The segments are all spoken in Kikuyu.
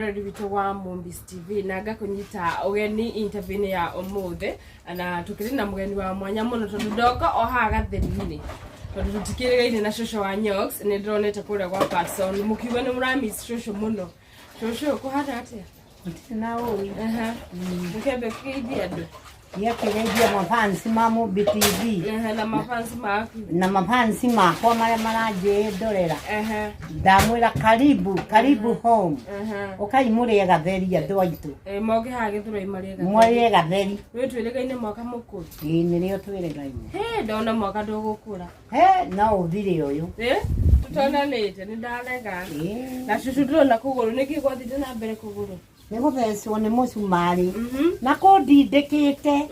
Mwĩroreri witũ wa Mombis TV, na ngakũnyita ũgeni interview-inĩ ya ũmũthĩ, na tũkĩrĩ na mũgeni wa mwanya mũno tondũ ndoka o haha gatheri-inĩ tondũ tũtikĩrĩgaine na cũcũ wa Nyox. Nĩ ndĩronete kũrĩa gwa Patson mũkiuga nĩ mũramiss cũcũ mũno. Cũcũ, kũhana atĩa? Gũtirĩ na ũru. Aha. Mũkĩambe kũgeithia andũ. Nĩakĩgeithia mafansi ma Mũmbi TV. Aha, na mafansi maku. Na mafansi makwa marĩa maranjĩndorera. Ndamwĩra karibu, karibu home. Ũkai mũrĩe gatheri andũ aitũ. Eh, moke haha Gĩthũrai marĩe gatheri. Mũrĩe gatheri. Rĩu twĩrĩgaine mwaka mũkũrũ. Ĩĩ, nĩrĩo twĩrĩgaine. He, ndona mwaka ndũgũkũra. He, no ũthire ũyũ. Eh, tũtonanĩte nĩ ndarega. Ĩĩ. Na cucu, ndĩrona kũgũrũ, nĩkĩ gwathire na mbere kũgũrũ? Nĩ gũthecwo nĩ mũcumarĩ na kũndindĩkĩte.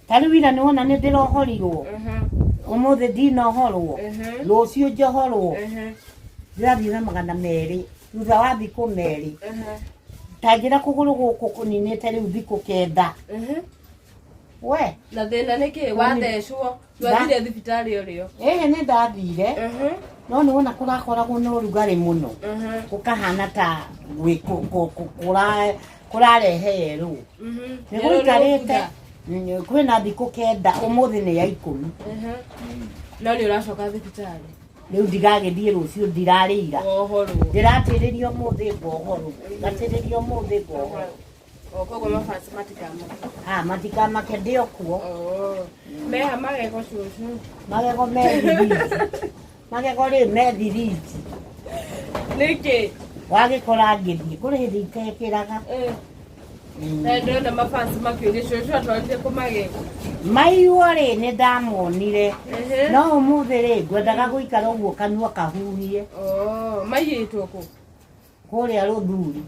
Ta rĩu ira nĩwona nĩ ndĩrohorirwo. Ũmũthĩ ndinohorwo. Rũciũ njohorwo. Ndĩrathiĩ na 200 thutha wa thikũ 2. Ta njĩra, kũgũrũ gũkũ kũninĩte rĩu thikũ 9 we. Na thĩna nĩ kĩ wathecwo? Wathire thibitarĩ ũrĩo? Ĩhĩ, nĩ ndathire, no nĩ wona kũrakoragwo na ũrugarĩ mũno, gũkahana ta kũrarehe yerũ. Nĩ gũikarĩte kwĩna thikũ 9, ũmũthĩ nĩ ya 10. No nĩ ũracoka thibitarĩ? Rĩu ndigagĩthiĩ rũciũ, ndirarĩira. Wohorwo? Ndĩratĩrĩria ũmũthĩ ngohorwo, ngatĩrĩria ũmũthĩ ngohorwo. O koguo mafansi matikamaka? Ah, matikamake, ndĩ o kuo. Oh. Meha magego, cucu? Magego me thiriji, magego rĩ me thiriji. Nĩkĩ? Wagĩkora ngĩthiĩ kũrĩ hĩndĩ itekĩraga. Eh. Na ndĩrona mafansi makĩũria cucu atwarire kũ magego. Maiywo rĩ, nĩ ndamonire, no ũmũthĩ rĩ, ngwendaga gũikara ũguo kanua kahuhie. Oh, maiyĩtwo kũ? Kũrĩa rũthuri.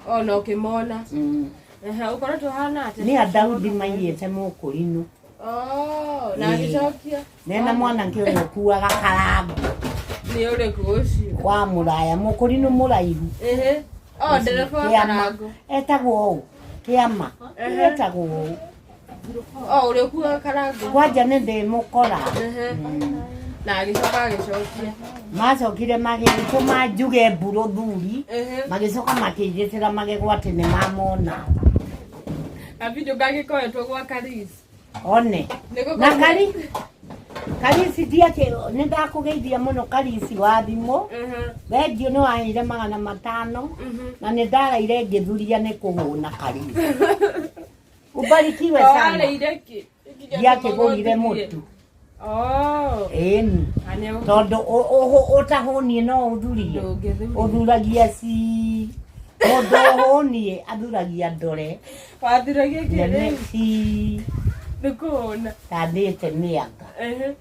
O na ũkĩmona. Ehe, ũkoretwo hana atĩa? Nĩ a Daudi maiyĩte mũkũrinũ. Oh, na Ĩĩ. agĩcokia. Mena mwanake ũrĩa ũkuaga karangu. Nĩ ũrĩkũ ũcio? Wa mũraya, mũkũrinũ mũraihu. Ehe. O ndereba wa Kĩama. karangu. Etagwo ũũ Kĩama. Etagwo ũũ. O ũrĩa ũkuaga karangu. Kwanja nĩ ndĩmũkora. Ehe. Na agĩcoka agĩcokia. Macokire magĩtũma njuge mbu rũthuri. Magĩcoka makĩnjĩtĩra magego atĩ nĩ mamona. Na video gagĩkoetwo gwa Karis. One. Nĩgũkorwo- Na kari karisi ndiakĩ, nĩ ndakũgeithia mũno Karisi wa thimũ. Thengiũ nĩ waheire 500. Na nĩ ndaraire ngĩthuria nĩ kũhũna. Karisi, ubarikiwe sana. Warĩire kĩ? Ndiakĩgũrire mũtu. Oh. Ĩni. Tondũ ũtahũniĩ no ũthurie? Ndũngĩthuria. Ũthuragia ci mũndũ ũhũniĩ athuragia ndore. Wathuragia kĩ nene rĩu? ci. Nĩ kũhũna. Tandĩte mĩanga. Ehe.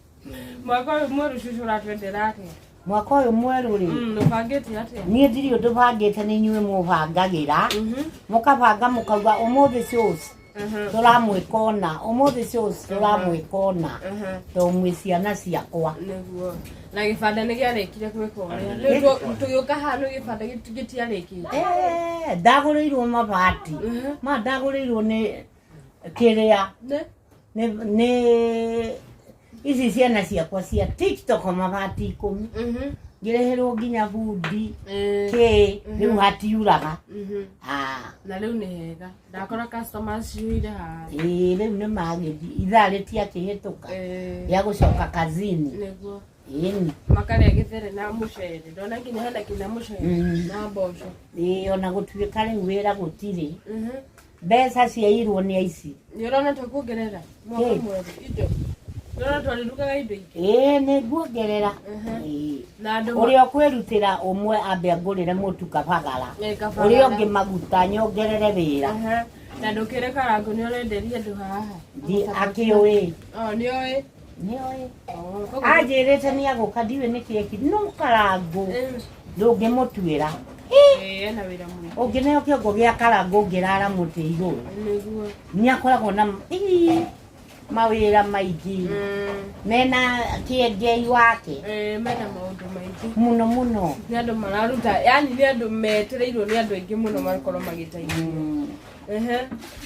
Mwaka ũyũ mwerũ, cucu, ũratwendera atĩa? Mwaka ũyũ mwerũ rĩ, Ũbangĩte atĩa? Niĩ ndirĩ ũndũ bangĩte, nĩ inyuĩ mũbangagĩra, mũkabanga mũkauga ũmũthĩ shows tũramwĩka ũna, ũmũthĩ shows tũramwĩka ũna, tondũ mwĩ ciana ciakwa. Nĩguo. Na gĩbanda nĩ gĩarĩkire gwĩka ũrĩa rĩu tũgĩũka haha nĩ gĩbanda gĩtiarĩkĩte. Eh, ndagũrĩirwo mabati ma ndagũrĩirwo nĩ kĩrĩa. Nĩ? Nĩ ici ciana ciakwa cia TikTok, mabati 10. Ngĩreherwo nginya bundi. Kĩ rĩu hatiuraga. Ah. Na rĩu nĩ hega, ndakora customers ciyũire haha. Ĩĩ, rĩu nĩ magĩthi ithaa rĩtiakĩhĩtũka rĩa gũcoka kazini. Nĩguo. Ĩni. Makarĩa gĩthere na mũcere, ndona nginya hena kinya mũcere na mboco. Ĩĩ, ona gũtuĩka rĩu wĩra gũtirĩ, mbeca ciairwo nĩ aici. Nĩ ũrona tũkuongerera mwaka mwerũ indo? Nĩ ũrona twarĩrugaga indo ingĩ? Ĩĩ, nĩ nguongerera. Ĩĩ. Na andũ Ũrĩa ũkwĩrutĩra ũmwe ambe angũrĩre mũtu kabagara. Ĩ, kabagara. Ũrĩa ũngĩ maguta, nyongerere wĩra. Aha. Na ndũkĩre karango nĩ ũrenderia andũ haha? Akĩũĩ. O nĩ oĩ? Nĩoĩ. Oh, koguo- Anjĩrĩte nĩ agũka, ndiũĩ nĩkĩ eki no karangũ ndũngĩmũtuĩra. Ĩĩ, ena wĩra mũingĩ. Ũngĩneo kĩongo gĩa karangũ ũngĩrara mũtĩ igũrũ. Nĩguo. Nĩ akoragwo na ii, mawĩra maingĩ mena kĩengei wake. Ĩĩ, mena maũndũ maingĩ. Mũno mũno. Nĩ andũ mararuta, yani nĩ andũ metereirwo nĩ andũ aingĩ mũno makorwo magĩteithio. Ehe.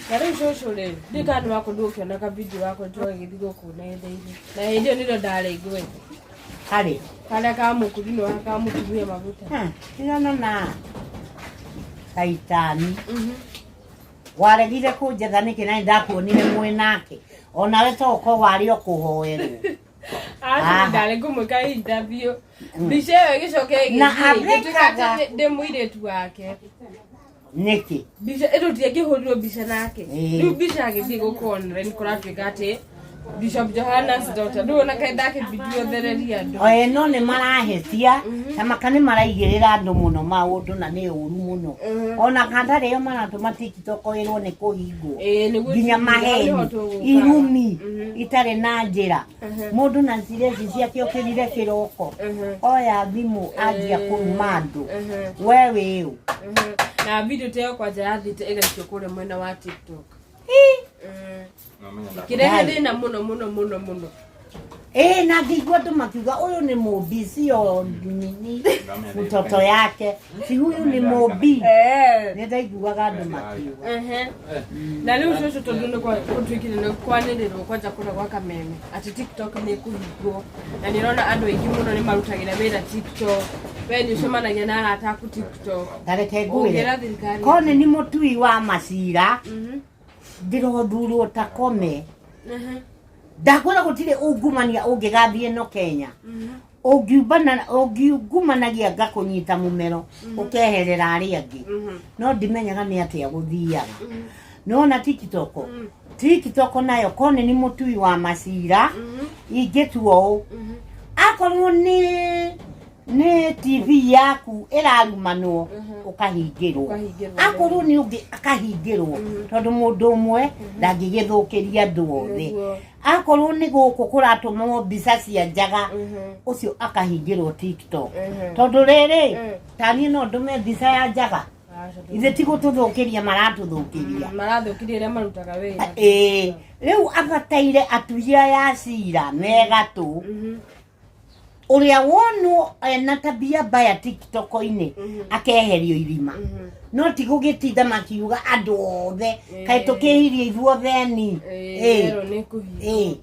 Na rĩu cũcũ rĩ, ndiũĩ kana nĩ wakorirwo ũkĩona ka video gakwa tũgagĩthiĩ gũkũ nenda-inĩ, na hĩndĩ ĩyo nĩrĩo ndarĩ ngwete. Harĩ karĩa ka mũkuri nĩ ka mũtumia maguta. Tigana na Caitani waregire kũnjetha nĩkĩ na nĩndakuonire mwĩ nake onawe to ũkorwo warĩ o kũhoerwo. Aca ndarĩ ngũmwĩka interview. Mbica ĩyo ĩgĩcoka Na ĩgĩthiĩ ĩgĩtuĩka abĩkaga. atĩ ndĩ mũirĩtu wake. Nĩkĩ? Mbica ĩno tiangĩhũrirwo mbica nake. Rĩu mbica agĩthiĩ gũkũ online kũratuĩka atĩ Bishop Johanna's daughter. Rĩu ona kaĩ ndakĩbidi othereria andũ. Oe no nĩ marahĩtia ta maka nĩ maraigĩrĩra andũ mũno maũndũ na nĩ ũru mũno ona kana rĩo maratũma TikTok ĩrwo nĩ kũhingwo. Ĩĩ, nĩguo Nginya TikTok, maheni nĩho tũgũka. irumi itarĩ na njĩra mũndũ na cireci ciake okĩrire kĩroko oya thimũ anjia kũruma andũ we wĩũ. Na video ta ĩyo kwanja yathiĩte ĩgaikio kũrĩa mwena wa TikTok. Kĩrehe thĩna mũno mũno mũno mũno. Ĩĩ, na ngĩigua andũ makiuga ũyũ nĩ mũmbi, sio nini mtoto yake, si huyu ni mũmbi. Nĩ ndaiguaga andũ makiuga. Ehe. Na rĩu cũcũ tondũ nĩ gũtuĩkire nĩ kwanĩrĩrwo kwanja kũrĩa gwa Kameme atĩ TikTok nĩ ĩkũhingwo na nĩ ũrona andũ aingĩ mũno nĩ marutagĩra wĩra TikTok. We nĩ ũcemanagia na arata aku TikTok. Tareke ngwĩre, Ũngĩra thirikari. Kone nĩ mũtui wa macira, ndĩrothurwo ta kome. Ndakwĩra gũtirĩ ungumania ũngĩgathiĩ ĩno Kenya. Ũngiumbana ũngiungumanagia ngakũnyita mũmero ũkeherera arĩa angĩ. No ndimenyaga nĩ atĩa gũthiaga. Nĩwona TikTok? TikTok nayo kone nĩ mũtui wa macira ingĩtua ũũ. Akorwo nĩ TV yaku ĩrarumanwo ũkahingĩrwo. Ũkahingĩrwo. Akorwo nĩ ũngĩ akahingĩrwo tondũ mũndũ ũmwe ndangĩgĩthũkĩria andũ othe. Nĩguo. Akorwo nĩ gũkũ kũratũmwo mbica cia njaga ũcio akahingĩrwo TikTok. Tondũ rĩrĩ taniĩ no ndũme mbica ya njaga ithe ti gũtũthũkĩria maratũthũkĩria. Marathũkirie arĩa marutaga wĩra. Ĩĩ, rĩu abataire atui aya a cira megatũ ũrĩa wonwo ena tabia mbaya TikTok-inĩ akeherio irima no ti gũgĩtinda makiuga andũ othe kaĩ tũkĩhirie ithuothe ni. Ĩĩ. Ĩrwo nĩ kũhingwo. Ĩĩ,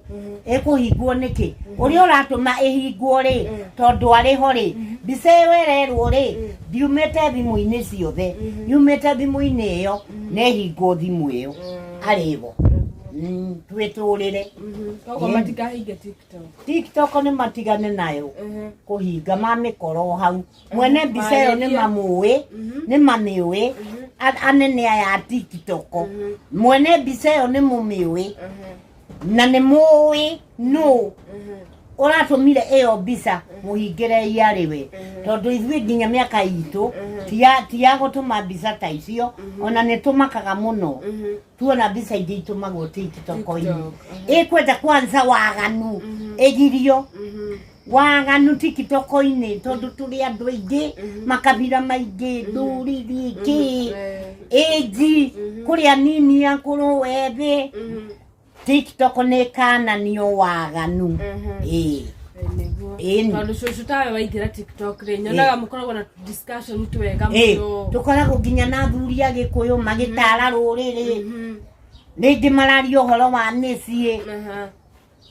ĩkũhingwo nĩkĩ ũrĩa ũratũma ĩhingwo rĩ tondũ arĩ ho rĩ mbica ĩyo ĩrerwo rĩ ndiumĩte thimũ-inĩ ciothe yumĩte thimũ-inĩ ĩyo na ĩhingwo thimũ ĩyo arĩ ho. Twĩtũrĩre. Koguo matikahinge TikTok. TikTok nĩ matigane nayo kũhinga mamĩkora o hau mwene mbica ĩyo nĩ Marĩkia. mamũĩ nĩ mamĩũĩ anene aya a TikTok mwene mbica ĩyo nĩ mũmĩũĩ na nĩ mũĩ nũ ũratũmire ĩyo mbica mũhingĩre arĩ we tondũ ithuĩ nginya mĩaka itũ ti ya gũtũma mbica ta icio ona nĩ tũmakaga mũno tuona mbica ingĩ itũmagwo TikTok-inĩ. TikTok, Ĩkwenda kwanza waganu ĩgirio waganu TikTok-inĩ tondũ tũrĩ andũ aingĩ makabira maingĩ ndũrĩrĩ kĩ ĩnji kũrĩ anini akũrũ ethĩ. TikTok nĩ ĩkananio waganu. Ĩĩ. Nĩguo. Ĩni. Tondũ cũcũ tawe waingĩra TikTok rĩ nyonaga mũkoragwo na discussion twega Ĩĩ, mũno. tũkoragwo nginya na athuri a gĩkũyũ magĩtara rũrĩrĩ rĩngĩ mararia ũhoro wa mĩciĩ.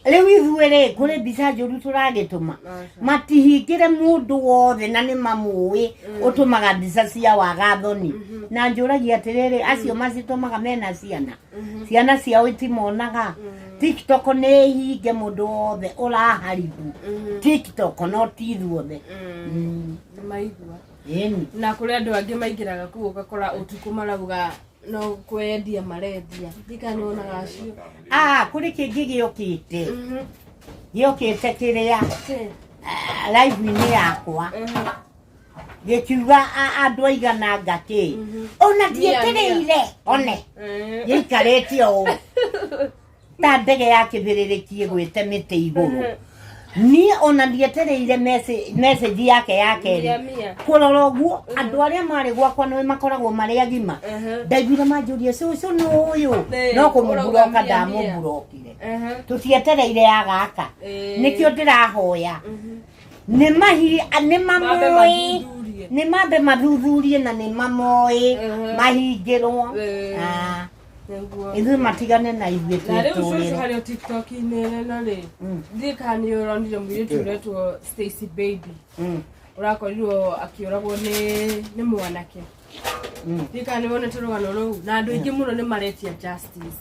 Rĩu ithuĩ rĩ kũrĩ mbica njũru tũragĩtũma matihingĩre mũndũ wothe na nĩ mamũĩ ũtũmaga mbica cia waga thoni na njũragia atĩrĩrĩ acio macitũmaga mena ciana ciana ciao itimonaga. TikTok nĩ ĩhinge mũndũ wothe ũraharibu TikTok no ti ithuothe. Nĩ maigua. Ĩni. Na kũrĩ andũ angĩ maingĩraga kũu ũgakora ũtukũ marauga no kwendia marendia ndika nĩ wonaga acio. Ah, kũrĩ kĩngĩ gĩũkĩte gĩũkĩte kĩrĩa live-inĩ yakwa gĩkiuga andũ aigana ngakĩ ona ndietereire one gĩikarĩte ũũ ta ndege ya kĩbĩrĩrĩki ĩgwĩte mĩtĩ igũrũ niĩ ona ndietereire message yake ya kerĩ Mia, mia. kũrora ũguo andũ arĩa marĩ gwakwa nĩ makoragwo marĩ agima ndaiguire manjũria cũcũ nĩ ũyũ Ĩĩ, no ũrauga kũmũburoka mia, mia. ndamũburokire tũtietereire ya gaka nĩkĩo ndĩrahoya nĩ mahi nĩ Mambe mamoĩ mathuthurie. nĩ mambe mathuthurie na nĩ mamoĩ mahingĩrwo. Ah, Nĩguo. Ithuĩ matigane na ithuĩ Na rĩu cũcũ twĩtũrĩre. harĩ o TikTok-inĩ ĩno rĩ ndiĩ kana nĩ ũronire mũirĩtu ũretwo Stacy Baby ũrakorirwo akĩũragwo nĩ mwanake. Ndika nĩ wonete rũgano rũu na andũ aingĩ mũno nĩ maretia justice.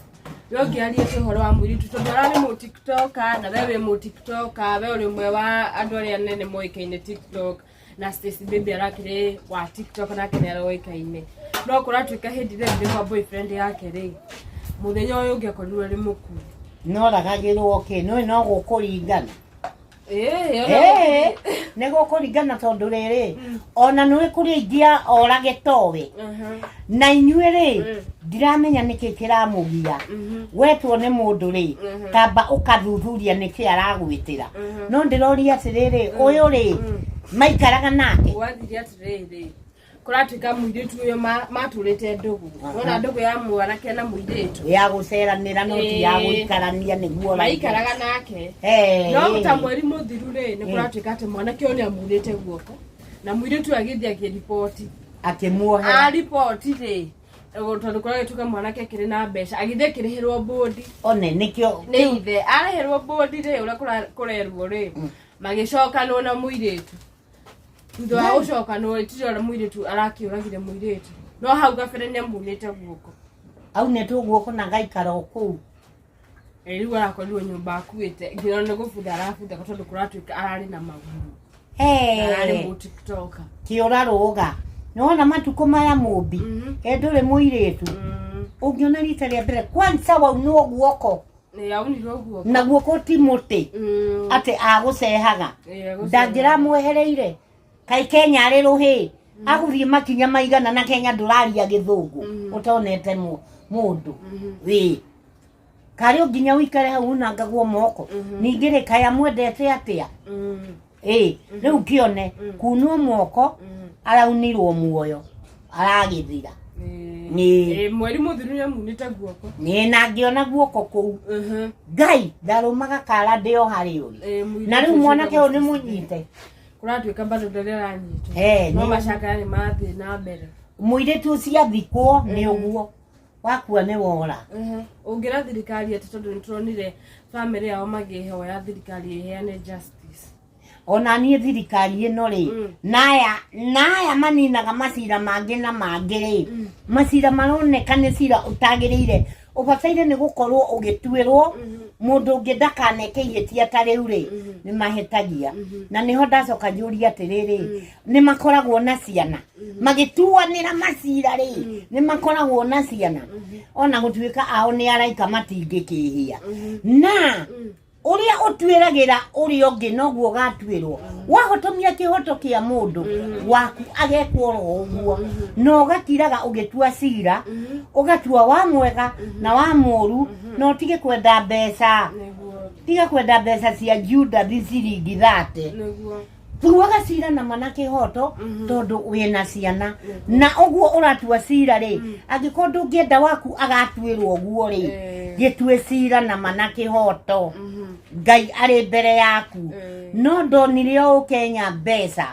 We ũngĩaria ũhoro wa mũirĩtu tondũ ararĩ mũ tiktoker na we wĩ mũ tiktoker, we ũrĩ ũmwe wa andũ arĩa anene moĩkaine TikTok, na Stacy Baby arakĩrĩ wa TikTok nake nĩ aroĩkaine. No kũratuĩka hĩndĩ ĩrĩa athire kwa boyfriend yake rĩ, mũthenya ũyũ ũngĩ akorirwo arĩ mũkuũ. Noragagĩrwo kĩ nĩ no gũkũringana. Ĩĩ, ona Ĩĩ, nĩ gũkũringana tondũ rĩrĩ ona nĩ kũrĩ aingĩ a orage towe. Na inyuĩ rĩ, ndiramenya nĩkĩ kĩramũgia. Wetwo nĩ mũndũ rĩ, tamba ũkathuthuria nĩkĩ aragwĩtĩra. No ndĩroria atĩrĩrĩ, ũyũ rĩ, maikaraga nake? Gwathire atĩrĩrĩ, kũratuĩka mũirĩtu ũyũ matũrĩte ndũgũ, wona ndũgũ ya mwanake na mũirĩtu ya gũceranĩra, no ti ya gũikarania nĩguo ũraigua. Maikaraga nake. No ta mweri mũthiru rĩ, nĩ kũratuĩka atĩ mwanake ũyũ nĩ amunĩte guoko na mũirĩtu ũyũ agĩthiĩ akĩriboti. Akĩmuohera. Ariboti rĩ, tondũ kũragĩtuĩka mwanake akĩrĩ na mbeca, agĩthiĩ akĩrĩhĩrwo bũndi. One nĩkĩo. Nĩ ithe arĩhĩrwo bũndi rĩ, ũrĩa kũrerwo rĩ, magĩcokanwo na mũirĩtu. Thutha wa gũcokanwo rĩ, tirona mũirĩtu arakĩũragire mũirĩtu, no hau gabere nĩ amunĩte guoko. Aunĩtwo guoko na gaikara o kũu. Ĩ, rĩu arakorirwo nyũmba akuĩte nginya nĩ gũbutha arabutha tondũ kũratuĩka ararĩ na maguru na ararĩ mũ tiktoker. Kĩũra rũga nĩwona matukũ maya mũmbi ĩ ndũrĩ mũirĩtu ũngĩona rita rĩa mbere kwanza waunwo guoko. Nĩ aunirwo guoko. Na guoko ti mũtĩ atĩ agũcehaga. Ĩ, agũcehaga. Ndangĩramwehereire kaĩ Kenya arĩ rũhĩ agũthiĩ makinya maigana na Kenya ndũraria gĩthũngũ ũtonete mũndũ wĩ karĩ nginya ũikare hau unangagwo moko. Ningĩ rĩ, kaĩ amwendete atĩa? Ĩ rĩu kĩone kunwo moko, araunirwo muoyo aragĩthira. Ĩ, mweri mũthiru nĩ amunĩte guoko. Nĩ na ngĩona guoko kũu. Ngai ndarũmaga kara ndĩ o harĩ ũrĩ. Ĩ, mũirĩtu Na rĩu ũcio mwanake ũyũ nĩ wĩtagwo mũnyite. Kũratuĩka bado ndarĩ aranyitwo. Eh, no macakaya nĩ mathiĩ na mbere. Mũirĩtu ũcio athikwo nĩ ũguo wakua nĩ wora. Ũngĩra thirikari atĩ tondũ nĩ tũronire bamĩrĩ yao magĩhoya thirikari ĩheane justice? Ona niĩ thirikari ĩno rĩ, naya naya maninaga macira mangĩ na mangĩ rĩ, macira maroneka nĩ cira ũtagĩrĩire ũbataire nĩ gũkorwo ũgĩtuĩrwo mũndũ ũngĩ ndakaneke ihĩtia ta rĩu rĩ, nĩ mahĩtagia. Na nĩho ndacoka njũria atĩrĩrĩ, nĩ makoragwo na ciana magĩtuanĩra macira rĩ? Nĩ makoragwo na ciana ona gũtuĩka ao nĩ araika matingĩkĩhia? Na ũrĩa ũtuĩragĩra ũrĩa ũngĩ noguo ũgatuĩrwo. Wahotomia kĩhoto kĩa mũndũ waku agekwo oro ũguo. Na ũgakiraga ũgĩtua cira, ũgatua wa mwega na wa mũru, na ũtige kwenda mbeca. Tiga kwenda mbeca cia Juda ciringi 30. Tuaga cira na mana kĩhoto tondũ wĩna ciana. Na ũguo ũratua cira rĩ, angĩkorwo ndũngĩenda waku agatuĩrwo ũguo rĩ, gĩtue cira na mana kĩhoto, Ngai arĩ mbere yaku. No ndonire ũũ Kenya mbeca.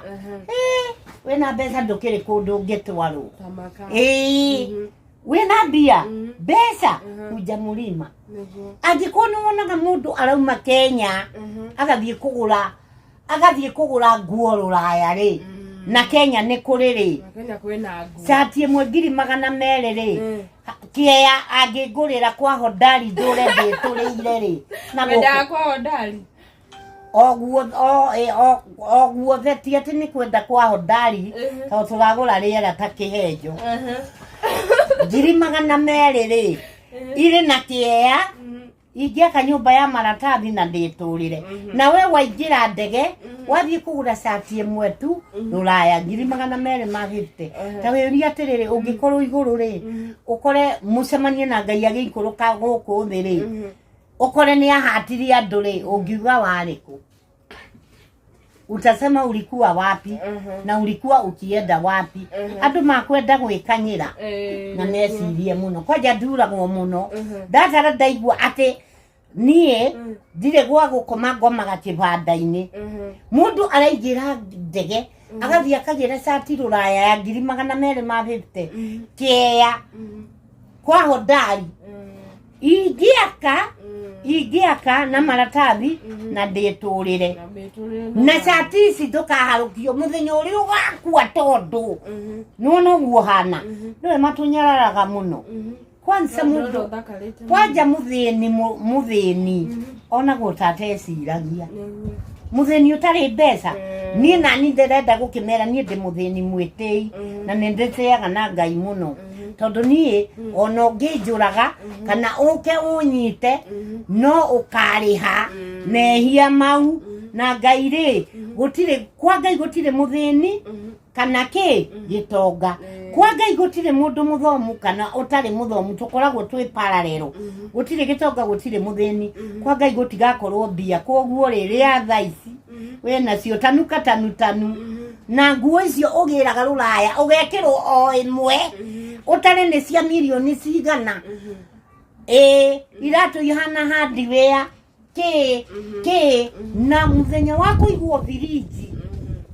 Wĩna mbeca ndũkĩrĩ kũndũ ũngĩtwarwo. Tamaka. Ĩĩ, wĩna mbia, mbeca kunja mũrima. Angĩkorwo nĩ wonaga mũndũ arauma Kenya agathiĩ kũgũra nguo rũraya rĩ, na Kenya nĩ kũrĩ rĩ, Na Kenya kwĩna nguo. Cati ĩmwe 200,000 rĩ, kĩea angĩngũrĩra kwa Hodari ndũre ndĩtũrĩire rĩ, na gũkũ Wendaga kwa Hodari. O guo o ĩ, o guothe, ti atĩ nĩ kwenda kwa Hodari, tondũ tũragũra rĩera ta kĩhenjo. 200,000 rĩ, irĩ na kĩea ingĩaka nyũmba ya maratathi na ndĩtũrĩre. Na we waingĩra ndege wathiĩ kũgũra cati ĩmwe tu rũraya 250,000, ta wĩũria atĩrĩrĩ, ũngĩkorwo igũrũ rĩ, ũkore mũcemanie na Ngai agĩikũrũka gũkũ thĩ rĩ, ũkore nĩ ahatirie andũ rĩ, ũngiuga warĩ kũ? Utasema ulikuwa wapi na ulikuwa ukienda wapi? Andũ makwenda gwĩkanyĩra na mecirie mũno. Kwanja nduragwo mũno ndatara ndaigua atĩ niĩ ndirĩ gwa gũkoma, ngomaga kĩbanda-inĩ. Mũndũ araingĩra ndege agathiĩ akagĩra cati rũraya ya 250,000 kĩea kwa Hodari. Ingĩaka, ingĩaka na maratathi na ndĩtũrĩre. Na mĩtũrĩre. Na cati ici ndũkaharũkio mũthenya ũrĩa ũgakua, tondũ nĩwona ũguo hana, nĩwe matũnyararaga mũno. Kwanza mũndũ ũthakarĩte. Kwanja mũthĩni, mũthĩni onagwo ta ateciragia, mũthĩni ũtarĩ mbeca. Niĩ nani ndĩrenda gũkĩmera niĩ ndĩ mũthĩni mwĩtĩi, na nĩ ndĩtĩaga na Ngai mũno, tondũ niĩ ona ũngĩnjũraga kana ũke ũnyite, no ũkarĩha mehia mau na Ngai rĩ. Gũtirĩ kwa Ngai, gũtirĩ mũthĩni kana kĩ gĩtonga. Kwa Ngai gũtirĩ mũndũ mũthomu kana ũtarĩ mũthomu, tũkoragwo twĩ parallel. Gũtirĩ gĩtonga, gũtirĩ mũthĩni. Kwa Ngai gũtigakorwo mbia. Koguo rĩ, rĩa thaa ici wĩ nacio, tanuka tanu tanu na nguo icio ũgĩraga rũraya, ũgekĩrwo o ĩmwe ũtare nĩ cia mirioni cigana. Ĩĩ, iratũ ihana hardware kĩ kĩ, na mũthenya wa kũigwo birinji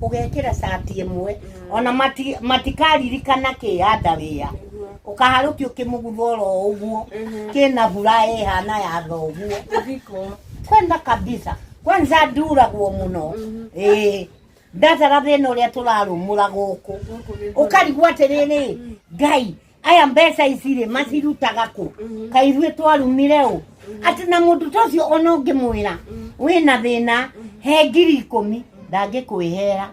ũgekĩra cati ĩmwe, ona matikaririkana kĩ andawĩa, ũkaharũkio kĩmũgutho oro ũguo kĩna bura ĩhana ya thoguo. Thiko. Kwenda kabisa, kwanza nduragwo mũno. Ĩĩ, ndatara thĩna ũrĩa tũrarũmũra gũkũ, ũkarigwo atĩrĩrĩ, Ngai, aya mbeca ici rĩ macirutaga kũ? Kaĩ ithuĩ twarumire ũ atĩ na mũndũ ta ũcio ona ũngĩmwĩra wĩna thĩna, he 10,000, ndangĩkwĩhera.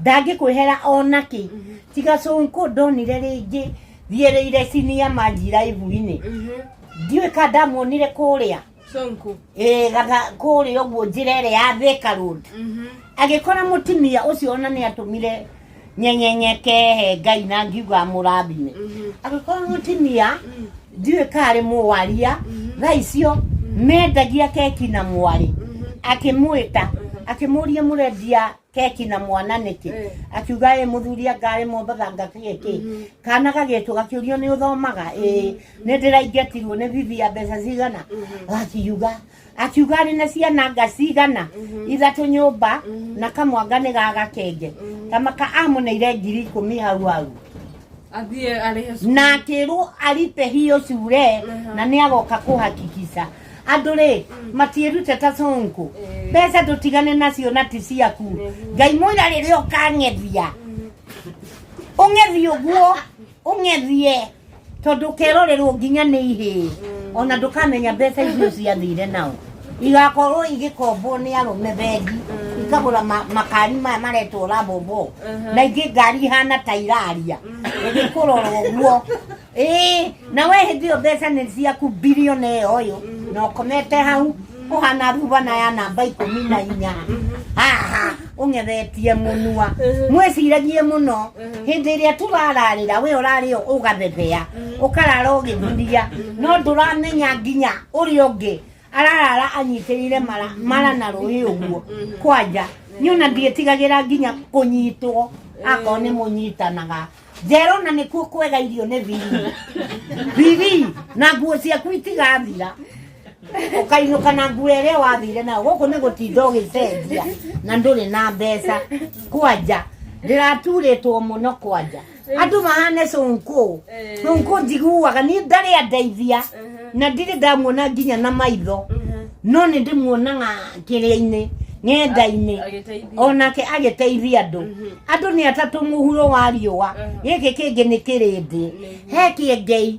Ndangĩkwĩhera ona kĩ. Tiga cũnkũ ndonire rĩngĩ thiĩrĩire cinia manjira ibu-inĩ, ndiũĩ ka ndamuonire kũrĩa. Sonko. Ĩĩ, gatha kũrĩa ũguo njĩra ĩrĩa ya Thika Road, agĩkora mũtumia ũcio ona nĩ atũmire nyenyenyeke he Ngai na ngiuga amũrathime. Agĩkora mũtumia, ndiũĩ karĩ mũwaria thaa icio mendagia keki na mwarĩ, akĩmwĩta akĩmũria, mũrendia keki na mwana nĩkĩ? Akiuga ĩ mũthuri anga arĩ Mombatha, anga kĩ kĩ kana gagĩtwo, gakĩũrio nĩ ũthomaga? Ĩĩ, nĩ ndĩraingatirwo nĩ bibi ya mbeca cigana. Akiuga akiuga arĩ na ciana anga cigana, ithatũ nyũmba, na kamwanga nĩ ga gakenge tamaka, amũneire 10,000 hau hau. Athiĩ arĩhe cukuru. Na akĩrwo aripe hiyo cure na nĩ agoka kũhakikisha. Andũ rĩ matiĩrute ta cũnkũ, mbeca ndũtigane nacio na ti ciaku. Ngai mwĩra rĩrĩa ũkang'ethia, ũng'ethie ũguo ũng'ethie, tondũ ũkerorerwo nginya nĩ ihĩĩ, ona ndũkamenya mbeca icio ciathire nao, igakorwo igĩkombwo nĩ arũme bengi, ikagũra makari maya maretwo rabombo, na ingĩ ngari ihana ta iraria ĩgĩkũrora ũguo. Ĩĩ, na we hĩndĩ ĩyo mbeca nĩ ciaku bilioni ĩyo ũyũ, na ũkomete hau ũhana rubana ya namba 14 haha ũng'ethetie mũnua. Mwĩciragie mũno hĩndĩ ĩrĩa tũrararĩra, we ũrarĩa ũgathethea, ũkarara ũgĩthuria, no ndũramenya nginya ũrĩa ũngĩ ararara anyitĩrĩire mara, mara na rũĩ ũguo. Kwanja niĩ ona ndiĩtigagĩra nginya kũnyitwo, akorwo nĩ mũnyitanaga njera, ona nĩkuo kwega, irio nĩ biri biri na nguo ciaku itigathira, ũkainũka na nguo ĩrĩa wathire nayo. Gũkũ nĩ gũtinda ũgĩcenjia na ndũrĩ na mbeca. Kwanja ndĩraturĩtwo mũno, kwanja andũ mahane cũnkũ cũnkũ. Njiguaga niĩ ndarĩ andeithia na ndirĩ ndamuona nginya na maitho, no nĩ ndĩmuonaga kĩrĩa-inĩ, ng'enda-inĩ. Agĩteithia. Onake agĩteithia andũ. Andũ nĩ atatũ mũhuro wa riũa, gĩkĩ kĩngĩ nĩ kĩrĩndĩ, he kĩengei,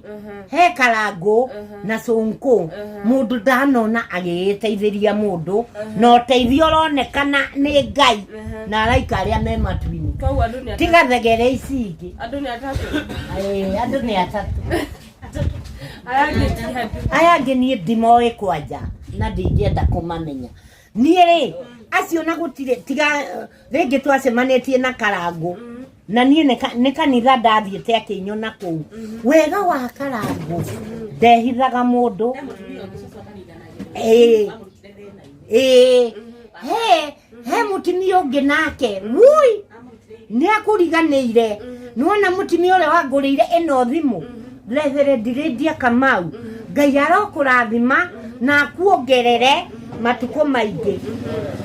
he karangũ na cũnkũ. Mũndũ ndanona agĩgĩteithĩria mũndũ, na ũteithio ũronekana nĩ Ngai na araika arĩa me matu-inĩ. Koguo andũ nĩ atatũ. Tiga thegere ici ingĩ. Andũ nĩ atatũ. Ĩĩ, andũ nĩ atatũ. Aya angĩ ti andũ. Aya angĩ niĩ ndimoĩ kwanja na ndingĩenda kũmamenya niĩ rĩ acio, na gũtirĩ tiga rĩngĩ twacemanĩtie na karangũ na niĩ nĩ kanitha ndathiĩte akĩnyona kũu. Wega wa karangũ ndehithaga mũndũ. Ĩĩ ĩĩ, he mũtumia ũngĩ nake wui nĩ akũriganĩire. Nĩwona mũtumia ũrĩa wangũrĩire ĩno thimũ, Reverend Lydia Kamau, Ngai arokũrathima na akuongerere matukũ maingĩ.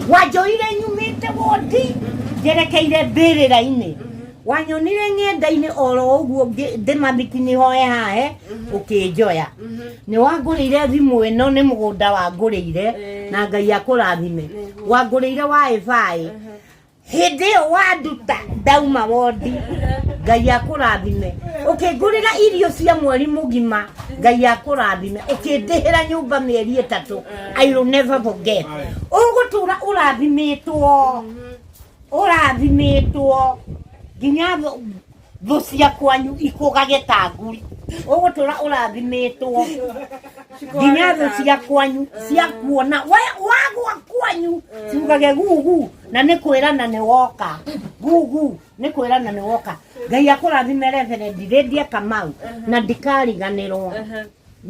Wanjoire nyumĩte wondi njerekeire mbĩrĩra-inĩ. Wanyonire ng'enda-inĩ oro ũguo ndĩ mathiki-inĩ hoe hahe ũkĩnjoya. Nĩ wangũrĩire thimũ ĩno, nĩ mũgũnda wangũrĩire, na Ngai akũrathime. Wangũrĩire wifi hĩndĩ ĩyo wanduta ndauma wondi, Ngai akũrathime. Ũkĩngũrĩra irio cia mweri mũgima, Ngai akũrathime. Ũkĩndĩhĩra nyũmba mĩeri 3, I will never forget. Ũgũtũra ũrathimĩtwo, ũrathimĩtwo nginya thũ cia kwanyu ikũgage ta ngui. Ũgũtũra ũrathimĩtwo nginya thũ cia kwanyu cia kuona wagwa kwanyu ciugage gugu, na nĩ kwĩrana nĩ woka gugu, nĩ kwĩrana nĩ woka. Ngai akũrathime Reverend Lydia Kamau, na ndikariganĩrwo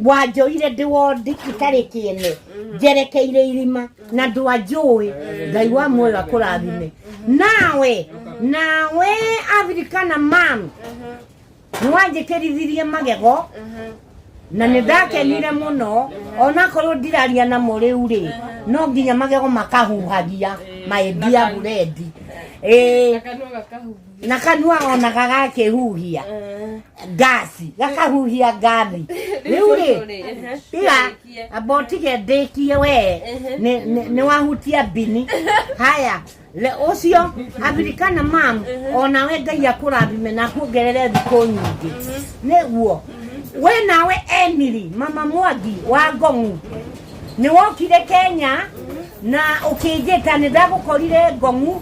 wanjoire ndĩ wondi itarĩ kĩene, njerekeire irima na ndwanjũĩ. Ngai wa muoyo akũrathime. Nawe Afrikana mam, nĩ wanjĩkĩrithirie magego na nĩ ndakenire mũno, onakorwo ndiraria namo rĩu rĩ, no nginya magego makahuhagia, my dear friend. Ĩĩ. Na kanua gakahuhia. Na kanua ona gagakĩhuhia ngasi, gakahuhia ngathi rĩu rĩ. Tiga amba ũtige ndĩkie we. Nĩ wahutia mbini haya. Le ũcio Afrikana mam, onawe Ngai akũrathime na akuongerere thikũ nyingĩ. Nĩguo we nawe Emily mama Mwangi wa Ngong'u nĩ wokire Kenya na ũkĩnjĩta, nĩ ndagũkorire Ngong'u.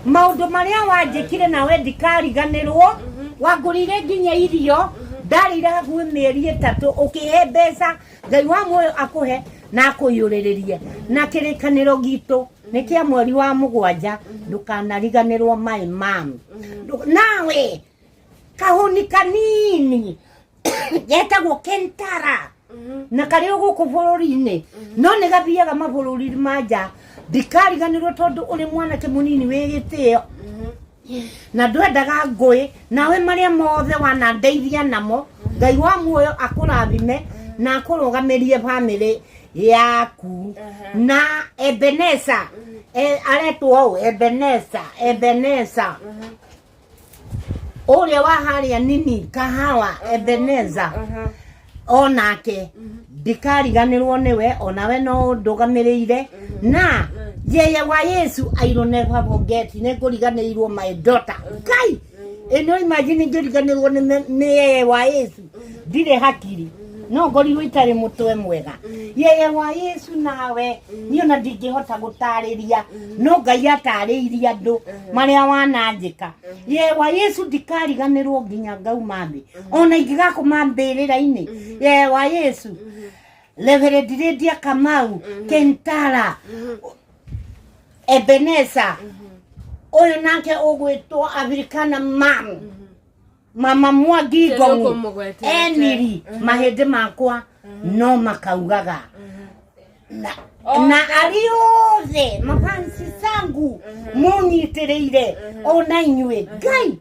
Maũndũ marĩa wanjĩkire nawe ndikariganĩrwo. Wangũrĩire nginya irio ndarĩire hakuhĩ mĩeri 3, ũkĩhe mbeca. Ngai wa muoyo akũhe na akũiyũrĩrĩrie, na kĩrĩkanĩro gitũ nĩ kĩa mweri wa 7, ndũkanariganĩrwo my mam. Nawe kahũni kanini getagwo Kentara na karĩ o gũkũ bũrũri-inĩ, no nĩ gathiaga mabũrũri ma nja. Ndikariganĩrwo tondũ ũrĩ mwanake mũnini wĩ gĩtĩo na ndwendaga ngũĩ. Nawe marĩa mothe wanandeithia namo, Ngai wa muoyo akũrathime na akũrũgamĩrie bamĩrĩ yaku. Na Ebeneza, aretwo ũũ Ebeneza, Ebeneza ũrĩa wa harĩa nini kahawa, Ebeneza onake ndikariganĩrwo nĩwe, onawe no ndũgamĩrĩire. Na yeye wa Yesu, I will never forget. Nĩ ngũriganĩirwo my daughter. Ngai ĩno, imagine ngĩriganĩrwo nĩ yeye wa Yesu, ndirĩ hakiri, no ngorirwo itarĩ mũtwe mwega. Yeye wa Yesu, nawe niĩ ona ndingĩhota gũtarĩria, no Ngai atarĩirie andũ marĩa wananjĩka. Yeye wa Yesu, ndikariganĩrwo nginya ngauma thĩ, ona ingĩgakoma mbĩrĩra-inĩ. Yeye wa Yesu, Reverend Lydia Kamau, Kentara, Ebeneza ũyũ nake ũgwĩtwo Afrikana mam, mama Mwangi Ngong'u, Ũkũmũgwetete. Emily, mahĩndĩ makwa no makaugaga na, na arĩ othe mafansi zangu mũnyitĩrĩire, ona inyuĩ Ngai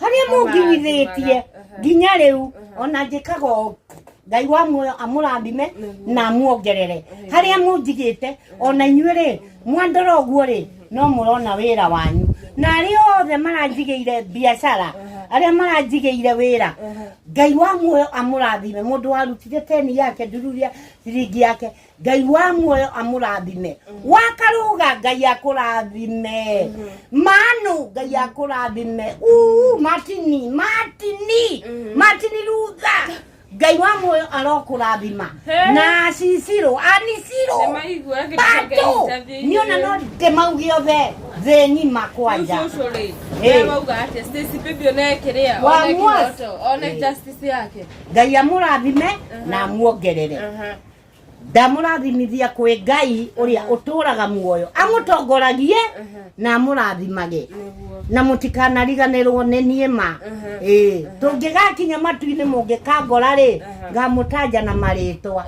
harĩa mũnginyithĩtie nginya rĩu, ona njĩkaga o Ngai wa muoyo amũrathime na amuongerere harĩa mũnjigĩte. Ona inyuĩ rĩ, mwandora ũguo rĩ, no mũrona wĩra wanyu. Na arĩa othe maranjigĩire biacara, arĩa maranjigĩire wĩra, Ngai wa muoyo amũrathime. Mũndũ warutire teni yake, ndururia ciringi yake, Ngai wa muoyo amũrathime. Wakarũga, Ngai akũrathime. Manu, Ngai akũrathime. Uu, Martini, Martini, Martini Luther, Ngai wa muoyo arokũrathima. Na Cicirũ, Anicirũ, Nĩmaigua gĩcoke Pato, interview-inĩ. niĩ ona no ndĩmauge othe thĩ ng'ima kwanja. Rĩu cũcũ rĩ, Ĩ. we wauga atĩa? Stacy Baby one kĩrĩa, Wa one Mwasi. kĩhoto, one justice yake. Ngai amũrathime na amuongerere. Ndamũrathimithia kwĩ Ngai ũrĩa ũtũraga muoyo, amũtongoragie na amũrathimage, na mũtikanariganĩrwo nĩ niĩ ma. Ĩĩ, tũngĩgakinya matu-inĩ, mũngĩkangora rĩ, ngamũtanja na marĩtwa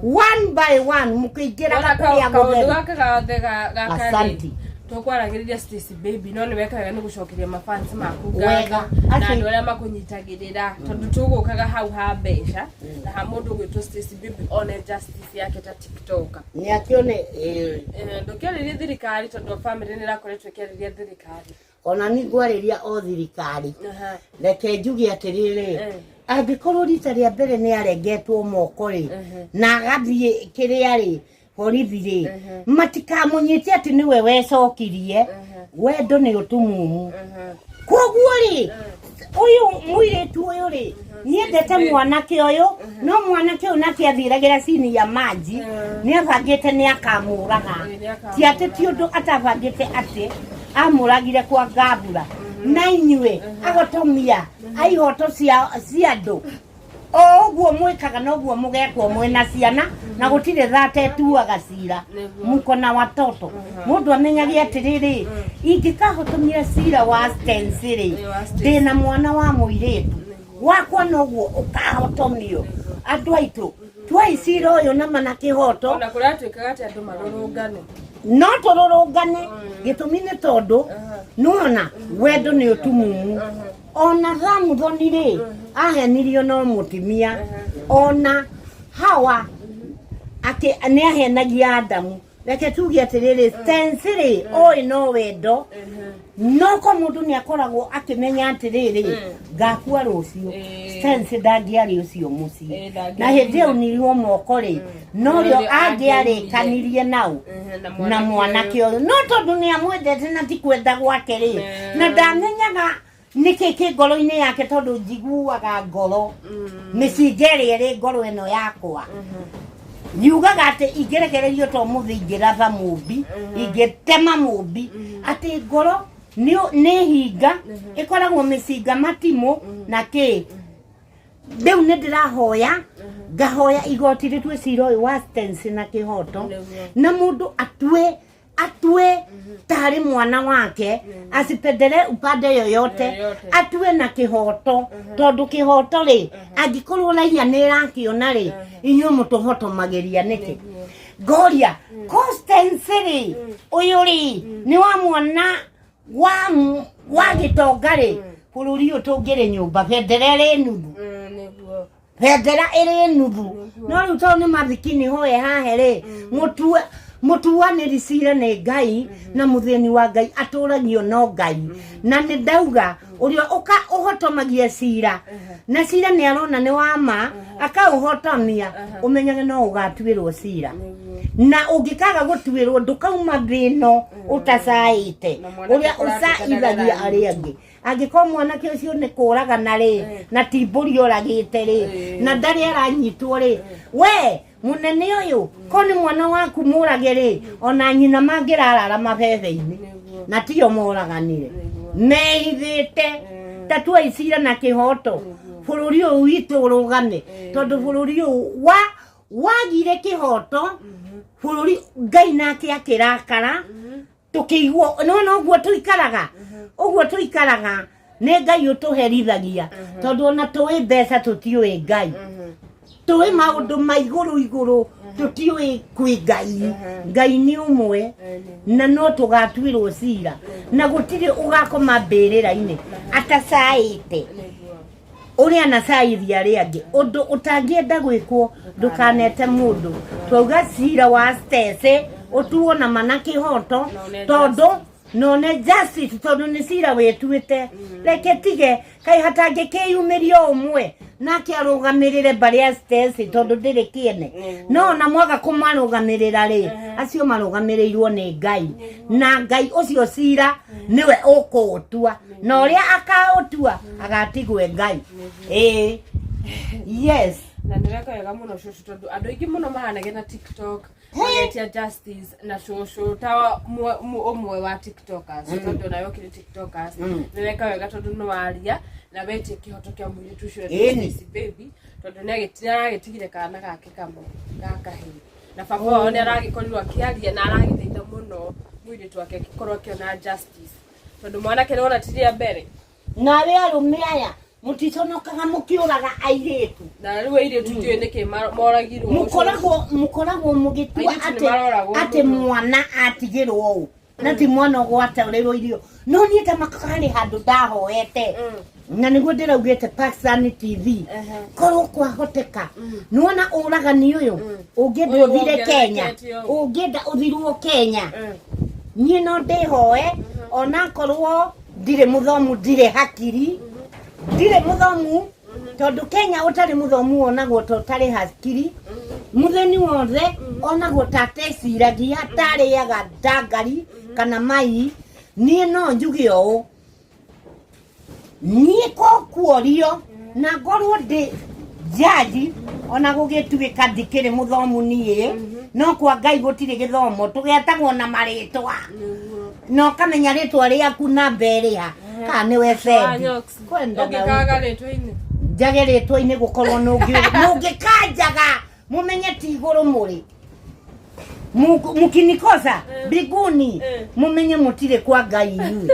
one by one mũkĩingĩraga kũrĩa Kaũndũ gũtheru. Gaka gothe gaka rĩ, Asanti. Tũkwaragĩrĩria Stacy Baby, no nĩ wekaga nĩ gũcokeria mafans maku Wega. ngatho na Acio- andũ arĩa makũnyitagĩrĩra, tondũ tũgũkaga hau ha mbeca na ha mũndũ ũgwĩtwo Stacy Baby one justice yake ta TikToker. Nĩ akĩone, ĩĩ. Ndũkĩarĩrie thirikari, tondũ family nĩ ĩrakoretwo ĩkĩarĩria thirikari. Ona ni ngwarĩria o thirikari. Reke njuge atĩrĩrĩ, angĩkorwo rita rĩa mbere nĩ arengetwo moko rĩ, na agathiĩ kĩrĩa rĩ, borithi rĩ, matikamũnyite atĩ nĩwe wecokirie. Wendo nĩ ũtumumu. Koguo rĩ, ũyũ mũirĩtu ũyũ rĩ, niendete mwanake ũyũ, no mwanake ũyũ nake athiĩragĩra cini ya maji, nĩ abangĩte nĩ akamũraga. Ti atĩ ti ũndũ atabangĩte atĩ amũragire kwa ngambura. Na inyuĩ ahotomia a ihoto cia andũ, o ũguo mwĩkaga noguo mũgekwo mwĩna ciana, na gũtirĩ thata ĩtuaga cira. Muko na watoto. Mũndũ amenyage atĩrĩrĩ, ingĩkahotomia cira wa Stensi rĩ, ndĩna mwana wa mũirĩtu wakwa, noguo ũkahotomio. Andũ aitũ, tuai cira ũyũ nama na kĩhoto. Ona kũratuĩkaga atĩ andũ marũrũngane. No tũrũrũngane, gĩtũmi nĩ tondũ nĩwona wendo nĩ ũtumumu. Ona Samusoni rĩ, ahenirio no mũtumia. Ona Hawa nĩ ahenagia Adamu. Reke tuge atĩrĩrĩ, Stensi rĩ, ũĩ no wendo, no ko mũndũ nĩ akoragwo akĩmenya atĩrĩrĩ, ngakua rũciũ. Stensi ndangĩarĩ ũcio mũciĩ. Ndangĩarĩ. Na hĩndĩ ĩyo nirwo moko rĩ, norĩo Norĩo angĩarĩkanirie nau na mwanake ũyũ, no tondũ nĩ amwendete na ti kwenda gwake rĩ, na ndamenyaga nĩkĩ kĩ ngoro-inĩ yake, tondũ njiguaga ngoro mĩcinga ĩrĩa ĩrĩ ngoro ĩno yakwa yugaga atĩ ingĩrekererio to mũthĩ, ingĩratha mũmbi, ingĩtema mũmbi, atĩ ngoro nĩ hinga ĩkoragwo mĩcinga matimũ na kĩ. Rĩu nĩ ndĩrahoya, ngahoya igoti rĩtue cira ũyũ wa Stensi na kĩhoto, na mũndũ atue tarĩ mwana wake, asipendele upande yoyote. Yoyote. Atue na kĩhoto, tondũ kĩhoto rĩ, angĩkorwo raia nĩ ĩrakĩona rĩ, inyuĩ mũtũhotomagĩria nĩkĩ? Ngoria Constance rĩ, ũyũ rĩ nĩ wa mwana wa gĩtonga rĩ, bũrũri ũyũ tũngĩrĩ nyũmba bendera ĩrĩ nuthu. Bendera ĩrĩ nuthu. No rĩu tondũ nĩ mathikini hoe hahe rĩ, mũtuanĩri cira nĩ Ngai, na mũthĩni wa Ngai atũragio no Ngai. Na nĩ ndauga ũrĩa ũka ũhotomagia cira na cira nĩ arona nĩ wa ma, akaũhotomia, ũmenyage no ũgatuĩrwo cira. Na ũngĩkaga gũtuĩrwo, ndũkauma thĩ ĩno ũtacaĩte. Na mwanake ũrĩa kũratuĩka ũcaithagia ndarĩ arĩa angĩ. Angĩkorwo mwanake ũcio nĩ kũragana rĩ, na ti mbũri oragĩte rĩ, na ndarĩ aranyitwo rĩ, we mũnene ũyũ, ko nĩ mwana waku mũrage rĩ, ona nyina mangĩrarara mabebe-inĩ, na tiyo moraganire mehithĩte. Ta tuai cira na kĩhoto, bũrũri ũyũ witũ ũrũgame, tondũ bũrũri ũyũ wa wagire kĩhoto, bũrũri Ngai nake akĩrakara. Tũkĩigua nĩwona ũguo tũikaraga, ũguo tũikaraga nĩ Ngai ũtũherithagia, tondũ ona tũĩ mbeca tũtiũĩ Ngai, tũĩ maũndũ ma igũrũ igũrũ tũtiũĩ kwĩ Ngai. Ngai nĩ ũmwe, na no tũgatuĩrwo cira, na gũtirĩ ũgakoma mbĩrĩra-inĩ atacaĩte ũrĩa anacaithia arĩa angĩ. Ũndũ ũtangĩenda gwĩkwo, ndũkanete mũndũ. Twauga cira wa Stacey ũtuo na mana kĩhoto, tondũ none justice, tondũ nĩ cira wĩtuĩte. Reke tige kaĩ hatangĩkĩyumĩria ũmwe nake arũgamĩrĩre mbarĩ ya Stacey, tondũ ndĩrĩ kĩene. No ona mwaga kũmarũgamĩrĩra rĩ, acio marũgamĩrĩirwo nĩ Ngai, na Ngai ũcio cira nĩwe ũkũũtua, na ũrĩa akaũtua agatigwe Ngai. Ĩĩ, yes. Na nĩ weka wega mũno cũcũ, tondũ andũ aingĩ mũno mahanage na TikTok magetia justice, na cũcũ ta ũmwe wa TikTokers, tondũ nawe ũkĩrĩ TikTokers, nĩ weka wega tondũ nĩ waria na wetie kĩhoto kĩa mũirĩtu ũcio Stacy Baby, tondũ nĩ aragĩtigire kana gake kamwe ga kahĩĩ, na baba wao nĩ aragĩkorirwo akĩaria na aragĩthaitha mũno mũirĩtu wake akĩkorwo akĩona justice, tondũ mwanake nĩwona ti rĩa mbere. Nawe arũme aya mũticonokaga mũkĩũraga airĩtu. Na rĩu airĩtu ndiũĩ nĩkĩ moragirwo. Mũkoragwo mũgĩtua Airĩtu nĩ atĩ maroragwo atĩ mũno. Mwana atigĩrwo ũũ, na ti mwana ũgwatarĩrwo irio. No niĩ ta makarĩ handũ ndahoete, na nĩguo ndĩraugĩte Pakistan TV, korwo kwahoteka, nĩwona ũragani ũyũ ũngĩenda Ũyũ ũthire Kenya, wongererekete ũũ. Ũngĩenda ũthirwo Kenya, niĩ no ndĩhoe onakorwo. Ndirĩ mũthomu, ndirĩ hakiri, ndirĩ mũthomu, tondũ Kenya ũtarĩ mũthomu wonagwo ta ũtarĩ hakiri. Mũtheni wothe onagwo ta ateciragia, tarĩaga ndangari kana mai. Niĩ no njuge ũũ, niĩ kokuorio na ngorwo ndĩ jaji, ona gũgĩtuĩka ndikĩrĩ mũthomu niĩ, no kwa Ngai gũtirĩ gĩthomo, tũgetagwo na marĩtwa na ũkamenya rĩtwa rĩaku namba ĩrĩa kana nĩwe bendi kwenda na Ũngĩkaga rĩtwa-inĩ. Njage rĩtwa-inĩ gũkorwo nũngĩkanjaga mumenye ti igũrũ mũrĩ. Mukinikosa mbinguni, mumenye mũtirĩ kwa Ngai inyuĩ.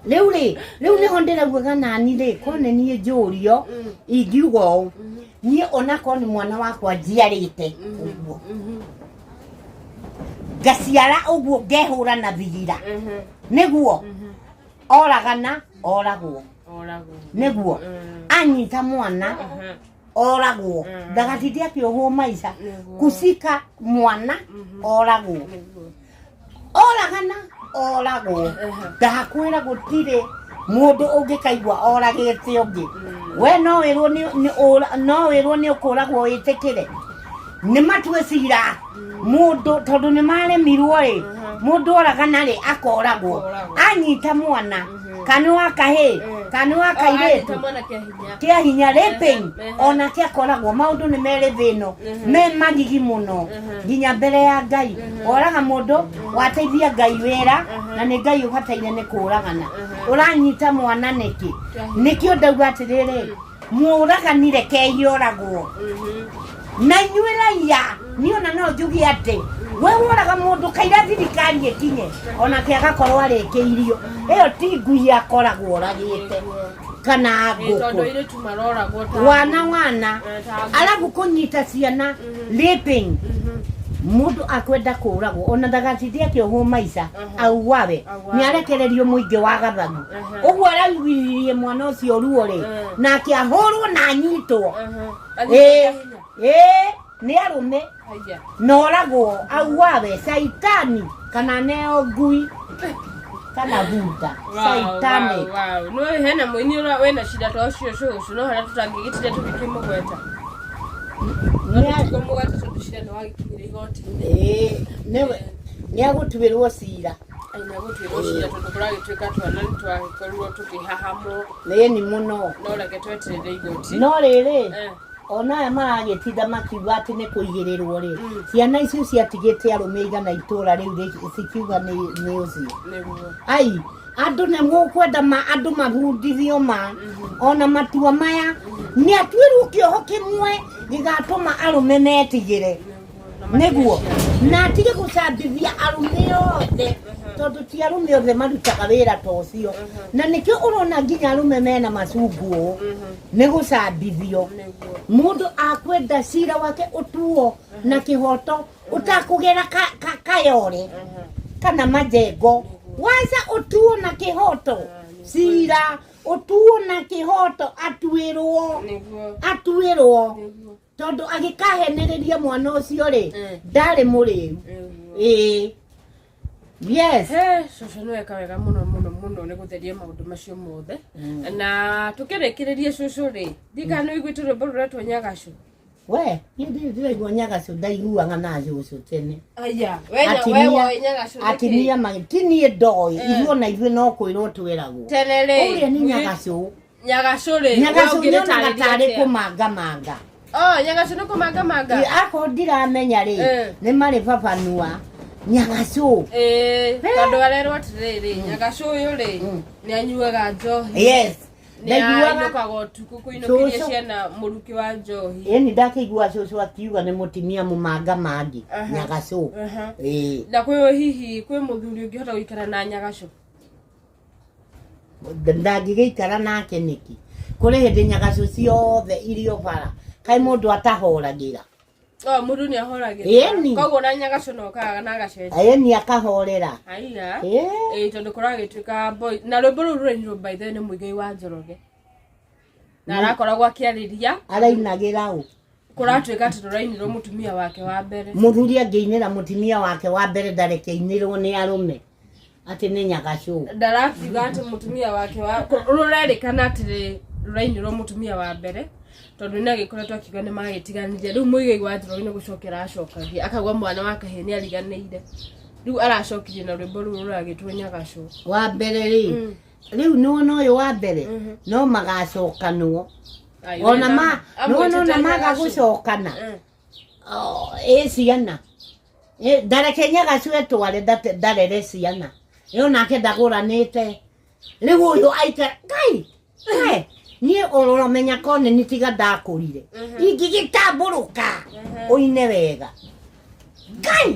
Rĩu rĩ, rĩu nĩho ndĩraugaga nani rĩ, ko nĩ niĩ njũrio ingiuga ũũ, niĩ onakorwo nĩ mwana wakwa njiarĩte ũguo, ngaciara ũguo, ngehũra na thigira nĩguo oragana oragwo. Oragwo. Nĩguo anyita mwana oragwo, ndagatinde akĩohwo maica. Kucika mwana oragwo. Oragana oragwo. Ndakwĩra gũtirĩ mũndũ ũngĩkaigua oragĩte ũngĩ. We no wĩrwo no wĩrwo nĩ ũkũragwo wĩtĩkĩre nĩ matue cira mũndũ, tondũ nĩ maremirwo rĩ. Mũndũ oragana rĩ, akoragwo. Akoragwo. Anyita mwana, kana wa kahĩ kana wa kairĩtu. Anyita mwana kĩa hinya. Kĩa hinya, raping, onake akoragwo. Maũndũ nĩ merĩ thĩ ĩno me magigi mũno, nginya mbere ya Ngai. Oraga mũndũ, wateithia Ngai wĩra, na nĩ Ngai ũbataire nĩ kũragana. Ũranyita mwana nĩkĩ? Nĩkĩo ndauga atĩrĩrĩ, mũragani rekei oragwo. Na inyuĩ raia, niĩ ona no njuge atĩ we woraga mũndũ, kaira thirikari ĩkinye, onake agakorwo arĩkĩirio. Ĩyo ti ngui akoragwo oragĩte kana Ĩ, tondũ ngũkũ. airĩtu maroragwo ta Wana wana. Ta ngũkũ. Arabu kũnyita ciana, raping, mũndũ akwenda kũragwo, ona ndagatinde akĩohwo maica, auawe. Auawe. Nĩ arekererio mũingĩ wa gathagu. Ũguo araiguithirie mwana ũcio ruo rĩ, nake ahũrwo na anyitwo. Anyitwo kĩa Ĩĩ, hinya. Ĩĩ, nĩ arũme. Haya. Na oragwo, auawe, caitani kana neo ngui kana bunda. Caitani. Wow, wow. No hena mũini ũrĩa wĩna cira ta ũcio cũcũ, no harĩa tũtangĩgĩtinda tũgĩkĩmũgweta. No tũtikũmũgweta tondũ cira nĩ wagĩkinyire igoti-inĩ. Ĩĩ, nĩwe nĩ agũtuĩrwo cira. Aina gũtuĩrwo cira tondũ kũragĩtuĩka twana nĩ twagĩkorirwo tũkĩhahamwo. Nĩni mũno. No reke tweterere igoti. No rĩrĩ, ona aya maragĩtinda makiuga atĩ nĩ kũigĩrĩrwo rĩ, ciana icio ciatigĩte arũme igana itũra rĩu rĩ, cikiuga nĩ ũcio. Nĩguo. Ai, andũ nĩ mũkwenda ma andũ mabundithio ma ona matua maya, nĩ atuĩrwo kĩoho kĩmwe gĩgatũma arũme metigĩre. Nĩguo. Nĩguo na atige gũcambithia arũme othe, tondũ ti arũme othe marutaga wĩra ta ũcio, na nĩkĩo ũrona nginya arũme mena macungu ũũ nĩ gũcambithio. Nĩguo. Mũndũ akwenda cira wake ũtuo na kĩhoto, ũtakũgera kayore kana majengo, waca ũtuo na kĩhoto, cira ũtuo na kĩhoto, atuĩrwo. Nĩguo. Atuĩrwo. Nĩguo. Tondũ agĩkahenereria mwana ũcio rĩ, ndarĩ mũrĩu. Nĩguo. Ĩĩ, yes. He, cũcũ, nĩ weka wega mũno mũno mũno nĩ gũtheria maũndũ macio mothe. Na tũkĩrĩkĩrĩria, cũcũ rĩ, ndikana nĩ ũiguĩte rwĩmbo rũretwo Nyagacũ? We, niĩ ndirĩ ndĩraigua Nyagacũ, ndaiguaga na cũcũ tene. Aya, we we Atimia woĩ Nyagacũ nĩkĩ? Atimia magĩ ti niĩ ndoĩ, ithuĩ ona ithuĩ no kwĩrwo twĩragwo. Tene rĩ, Ũrĩa nĩ Nyagacũ. Nyagacũ rĩ, we Nyagacũ nyonaga ũngĩrĩtarĩria tarĩ atĩa? kũmangamanga. Oh, Nyagacũ nĩ kũmangamanga. Ĩ, akorwo ndiramenya rĩ, nĩ marĩ babanua Nyagacũ. Ĩĩ, tondũ arerwo atĩrĩrĩ, Nyagacũ ũyũ rĩ, nĩ anyuaga njohi. Yes. Nĩ Ndaiguaga ainũkaga ũtukũ kũinũkĩria Cũcũ. ciana mũrukĩ wa njohi. Ĩni ndakĩigua cũcũ akiuga nĩ mũtimia mũmangamangi. Nyagacũ. Ĩĩ. Na kwĩ hihi kwĩ mũthuri ũngĩhota gũikara na Nyagacũ? Ndangĩgĩikara nake nĩkĩ? Kũrĩ hĩndĩ Nyagacũ ciothe irio bara, kaĩ mũndũ atahoragĩra? Oh, mũndũ nĩ ahoragĩra. Ĩni. Koguo na Nyagacũ no kaga na agacenjia. Ĩni, akahorera. Haiya. Ĩĩ. Ĩĩ, tondũ kũragĩtuĩka boy na rwĩmbo rũu rũrainirwo by the way nĩ Mũigai wa Njoroge. Na arakoragwo akĩarĩria Arainagĩra ũ? Kũratuĩka atĩ rũrainirwo mũtumia wake wa mbere. Mũthuri angĩinĩra mũtumia wake wa mbere, ndareke ainĩrwo nĩ arũme. Atĩ nĩ nyagacũ. Ndarakiuga atĩ mũtumia wake wa rũrerĩkana atĩ rũrainĩrwo mũtumia wa mbere tondũ nĩ agĩkoretwo akiuga nĩ magĩtiganire. Rĩu Mũigai wa Njoroge nĩ gũcokera acokagia akauga mwana wa kahĩĩ nĩ ariganĩire. Rĩu aracokirie na rwĩmbo rũu rũragĩtwo nyagacũ. Wa mbere rĩ, rĩu nĩwona ũyũ wa mbere no magacokanwo. Ai, Ona ma amwĩtĩte nĩwona ona maga nyagacũ. gũcokana. Oh, ĩ ciana. Ĩ, ndareke nyagacũ etware ndarere ciana. Ĩ onake ndagũranĩte. Rĩu ũyũ aikara Ngai. Ngai, niĩ ũromenya kone nĩ tiga ndakũrire. Ingĩgĩtambũrũka ũine wega. Ngai,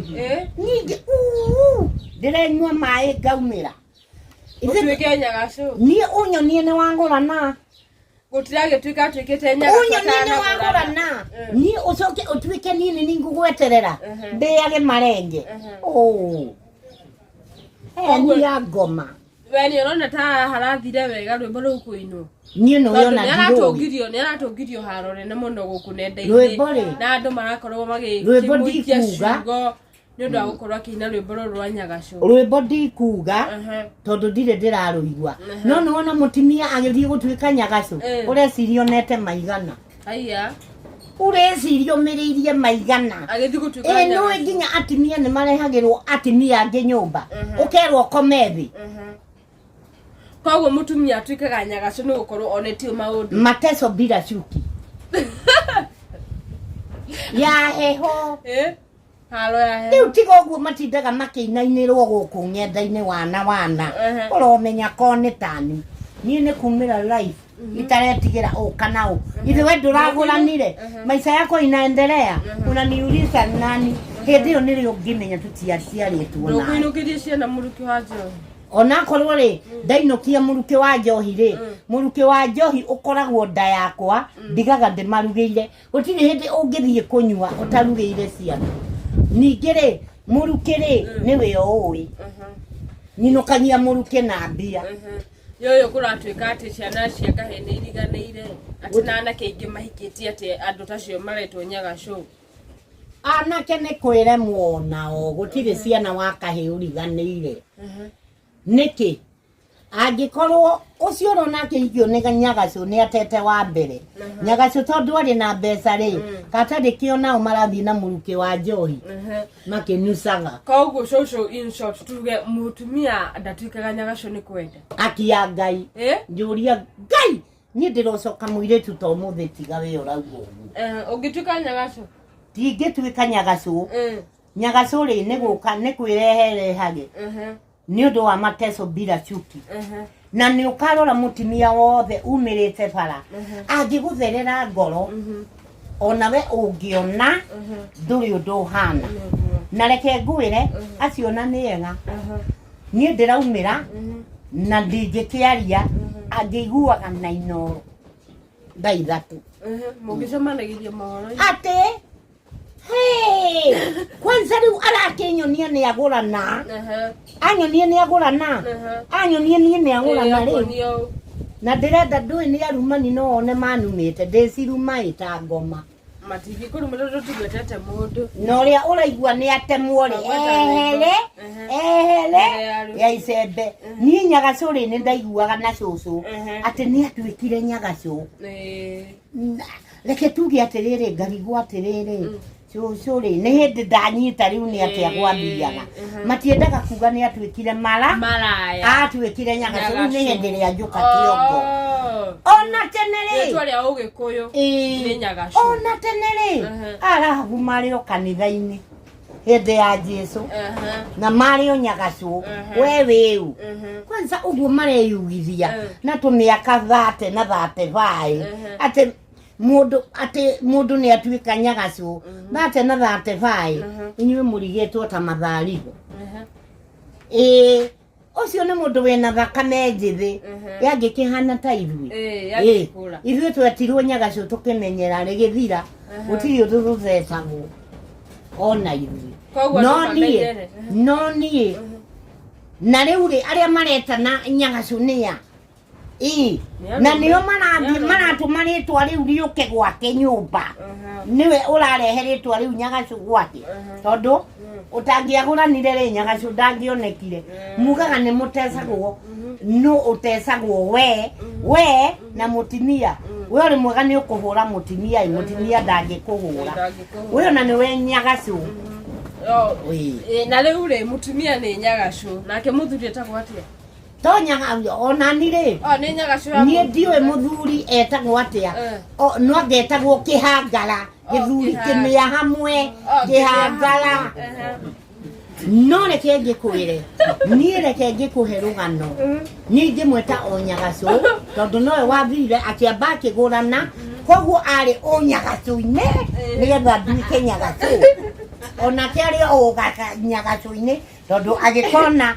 ningĩ uu, ndĩrenyua maĩ ngaumĩra. Ũtuĩke nyagacũ. Niĩ ũnyonie nĩ wagũrana. Gũtiragĩtuĩka atuĩkĩte nyagacũ Ũnyonie nĩ wagũrana. Niĩ ũcoke ũtuĩke niĩ nĩ niĩ ngũgweterera. Ndĩage marenge. Oh. Aya nĩ ya ngoma. We nĩ ũrona ta harathire wega rwĩmbo rũu kũinwo. Niĩ nĩ Tondũ ũyona nĩ ndirũĩ. aratũngirio nĩ aratũngirio haro nene mũno gũkũ nenda-inĩ. Rwĩmbo rĩ? Na andũ marakorwo Rwĩmbo magĩkĩmũikia ndikuga. ciugo nĩ ũndũ wa gũkorwo akĩina rwĩmbo rũrũ rwa nyagacũ. Rwĩmbo ndikuga tondũ ndirĩ ndĩrarũigua. No nĩ wona mũtumia agĩthiĩ gũtuĩka nyagacũ ũreciria onete maigana. Haiya. Ũreciria ũmĩrĩirie maigana. Agĩthiĩ gũtuĩka Ĩ nĩũĩ nyagacũ. nginya atumia nĩ marehagĩrwo atumia angĩ nyũmba. Ũkerwo ũkome thĩ. Koguo mũtumia atuĩkaga nyagacũ nĩ gũkorwo onetio maũndũ. Mateso bila chuki. Ya heho. Haro ya heho. Rĩu tiga ũguo matindaga makĩinainĩrwo gũkũ ng'enda-inĩ wana wana. Ũromenya ko nĩ tani. Niĩ nĩ kumĩra live itaretigĩra ũ kana ũ. Ithe we ndũragũranire. Maisha yako inaendelea. Unaniuliza nani? Hĩndĩ ĩyo nĩrĩo ngĩmenya tũtiaciarĩtwo nawe. Ndũkũinũkĩria ciana mũrukĩ wa njohi. Onakorwo rĩ ndainũkia mũrukĩ wa njohi rĩ, mũrukĩ wa njohi ũkoragwo nda yakwa, ndigaga ndĩmarugĩire. Gũtirĩ hĩndĩ ũngĩthiĩ kũnyua ũtarugĩire ciana. Ningĩ rĩ mũrukĩ rĩ nĩwe ũĩ. Nyinũkagia mũrukĩ na mbia. Yoyo kũratuĩka atĩ ciana cia kahĩĩ nĩ iriganĩire atĩ na anake aingĩ mahikĩtie atĩ andũ tacio maretwo nyagacũ. Anake nĩ kwĩremwo nao gũtirĩ ciana wa kahĩĩ ũriganĩire. Nĩkĩ? Angĩkorwo ũcio ũrona akĩhikio nĩ nyagacũ nĩ atete wa mbere. Nyagacũ tondũ arĩ na mbeca rĩ, katarĩ kĩo nao marathiĩ na mũrukĩ wa njohi makĩnucaga. Koguo cũcũ in short tuge mũtumia ndatuĩkaga nyagacũ nĩ kwenda. Akia Ngai. Njũria Ngai niĩ ndĩrocoka mũirĩtu ta ũmũthĩ tiga we ũrauga ũguo. Ũngĩtuĩka nyagacũ? Ndingĩtuĩka nyagacũ. Nyagacũ rĩ nĩ gũka nĩ kwĩreherehage. Nĩ ũndũ wa mateso bila chuki. Na nĩ ũkarora mũtumia wothe umĩrĩte bara angĩgũtherera ngoro onawe ũngĩona ndũrĩ ũndũ ũhana. Na reke ngwĩre acio ona nĩ ega. Niĩ ndĩraumĩra na ndingĩkĩaria angĩiguaga na inoro thaa ithatũ. Mũngĩcemanagĩria mohoro-inĩ. Atĩ hey, kwanza rĩu arakĩnyonia nĩ agũrana. Anyonie nĩ agũrana. Anyonie niĩ nĩ agũrana rĩu. Na ndĩrenda ndũĩ nĩ arumani no one manumĩte ndĩciruma ĩta ngoma. Matingĩkũruma tondũ tũtigwetete mũndũ. Na ũrĩa ũraigua nĩ atemwo rĩ, Magweta rwĩmbo. ehere, ehere ya icembe. Niĩ nyagacũ rĩ nĩ ndaiguaga na cũcũ atĩ nĩ atuĩkire nyagacũ. Reke tuge atĩrĩrĩ, ngarigwo atĩrĩrĩ, cũcũ rĩ nĩ hĩndĩ ndanyita rĩu nĩ atĩa gwathiaga. Matiendaga kuga nĩ atuĩkire mara. Maraya. Atuĩkire nyagacũ rĩu nĩ hĩndĩ ĩrĩa njũka kĩongo. Ona tene rĩ. Rĩtwa rĩa Ũgĩkũyũ nĩ nyagacũ. Ona tene rĩ, Arahabu marĩ o kanitha-inĩ hĩndĩ ya Jesu na marĩ o nyagacũ we wĩu. Kwanza ũguo mareyugithia na tũmĩaka 30 na 35 atĩ mũndũ atĩ mũndũ nĩ atuĩka nyagacũ 30 na 35 inyuĩ mũrigĩtwo ta matharigo. Ĩĩ ũcio nĩ mũndũ wĩna thakame njĩthĩ yangĩkĩhana ta ithuĩ. Yangĩkũra. Ithuĩ twetirwo nyagacũ tũkĩmenyera rĩgĩthira gũtirĩ ũndũ tũthecagwo ona ithuĩ. Koguo No andũ niĩ mamenyere. no niĩ na rĩu rĩ arĩa maretana nyagacũ nĩ a? Ĩ, Nĩ na arũme. nĩo marathiĩ Nĩ arũme. maratũma rĩtwa rĩu rĩũke gwake nyũmba nĩwe ũrarehe rĩtwa rĩu nyagacũ gwake tondũ ũtangĩagũranire rĩ nyagacũ ndangĩonekire mugaga nĩ mũtecagwo no ũtecagwo we we na mũtumia we ũrĩ mwega nĩ ũkũhũra mũtumia ĩ mũtumia ndangĩkũhũra Ndangĩkũhũra. we ona nĩwe nyagacũ Oh, Ĩ. ĩ, na rĩu rĩ mũtumia nĩ nyagacũ nake mũthuri etagwo atĩa to nyaga onani rĩ o nĩ nyagacũ ya niĩ mũthuri. ndiũĩ mũthuri etagwo atĩa Eh. O, no angetagwo kĩhangara O, gĩthuri kĩha- kĩmĩa hamwe O, kĩhangara Ehe. no reke ngĩkwĩre niĩ reke ngĩkũhe rũgano niĩ ingĩmwĩta o nyagacũ tondũ nowe wathire akĩamba akĩgũrana koguo arĩ o nyagacũ-inĩ nĩgetha nduĩke nyagacũ onake arĩ o nyagacũ-inĩ tondũ agĩkona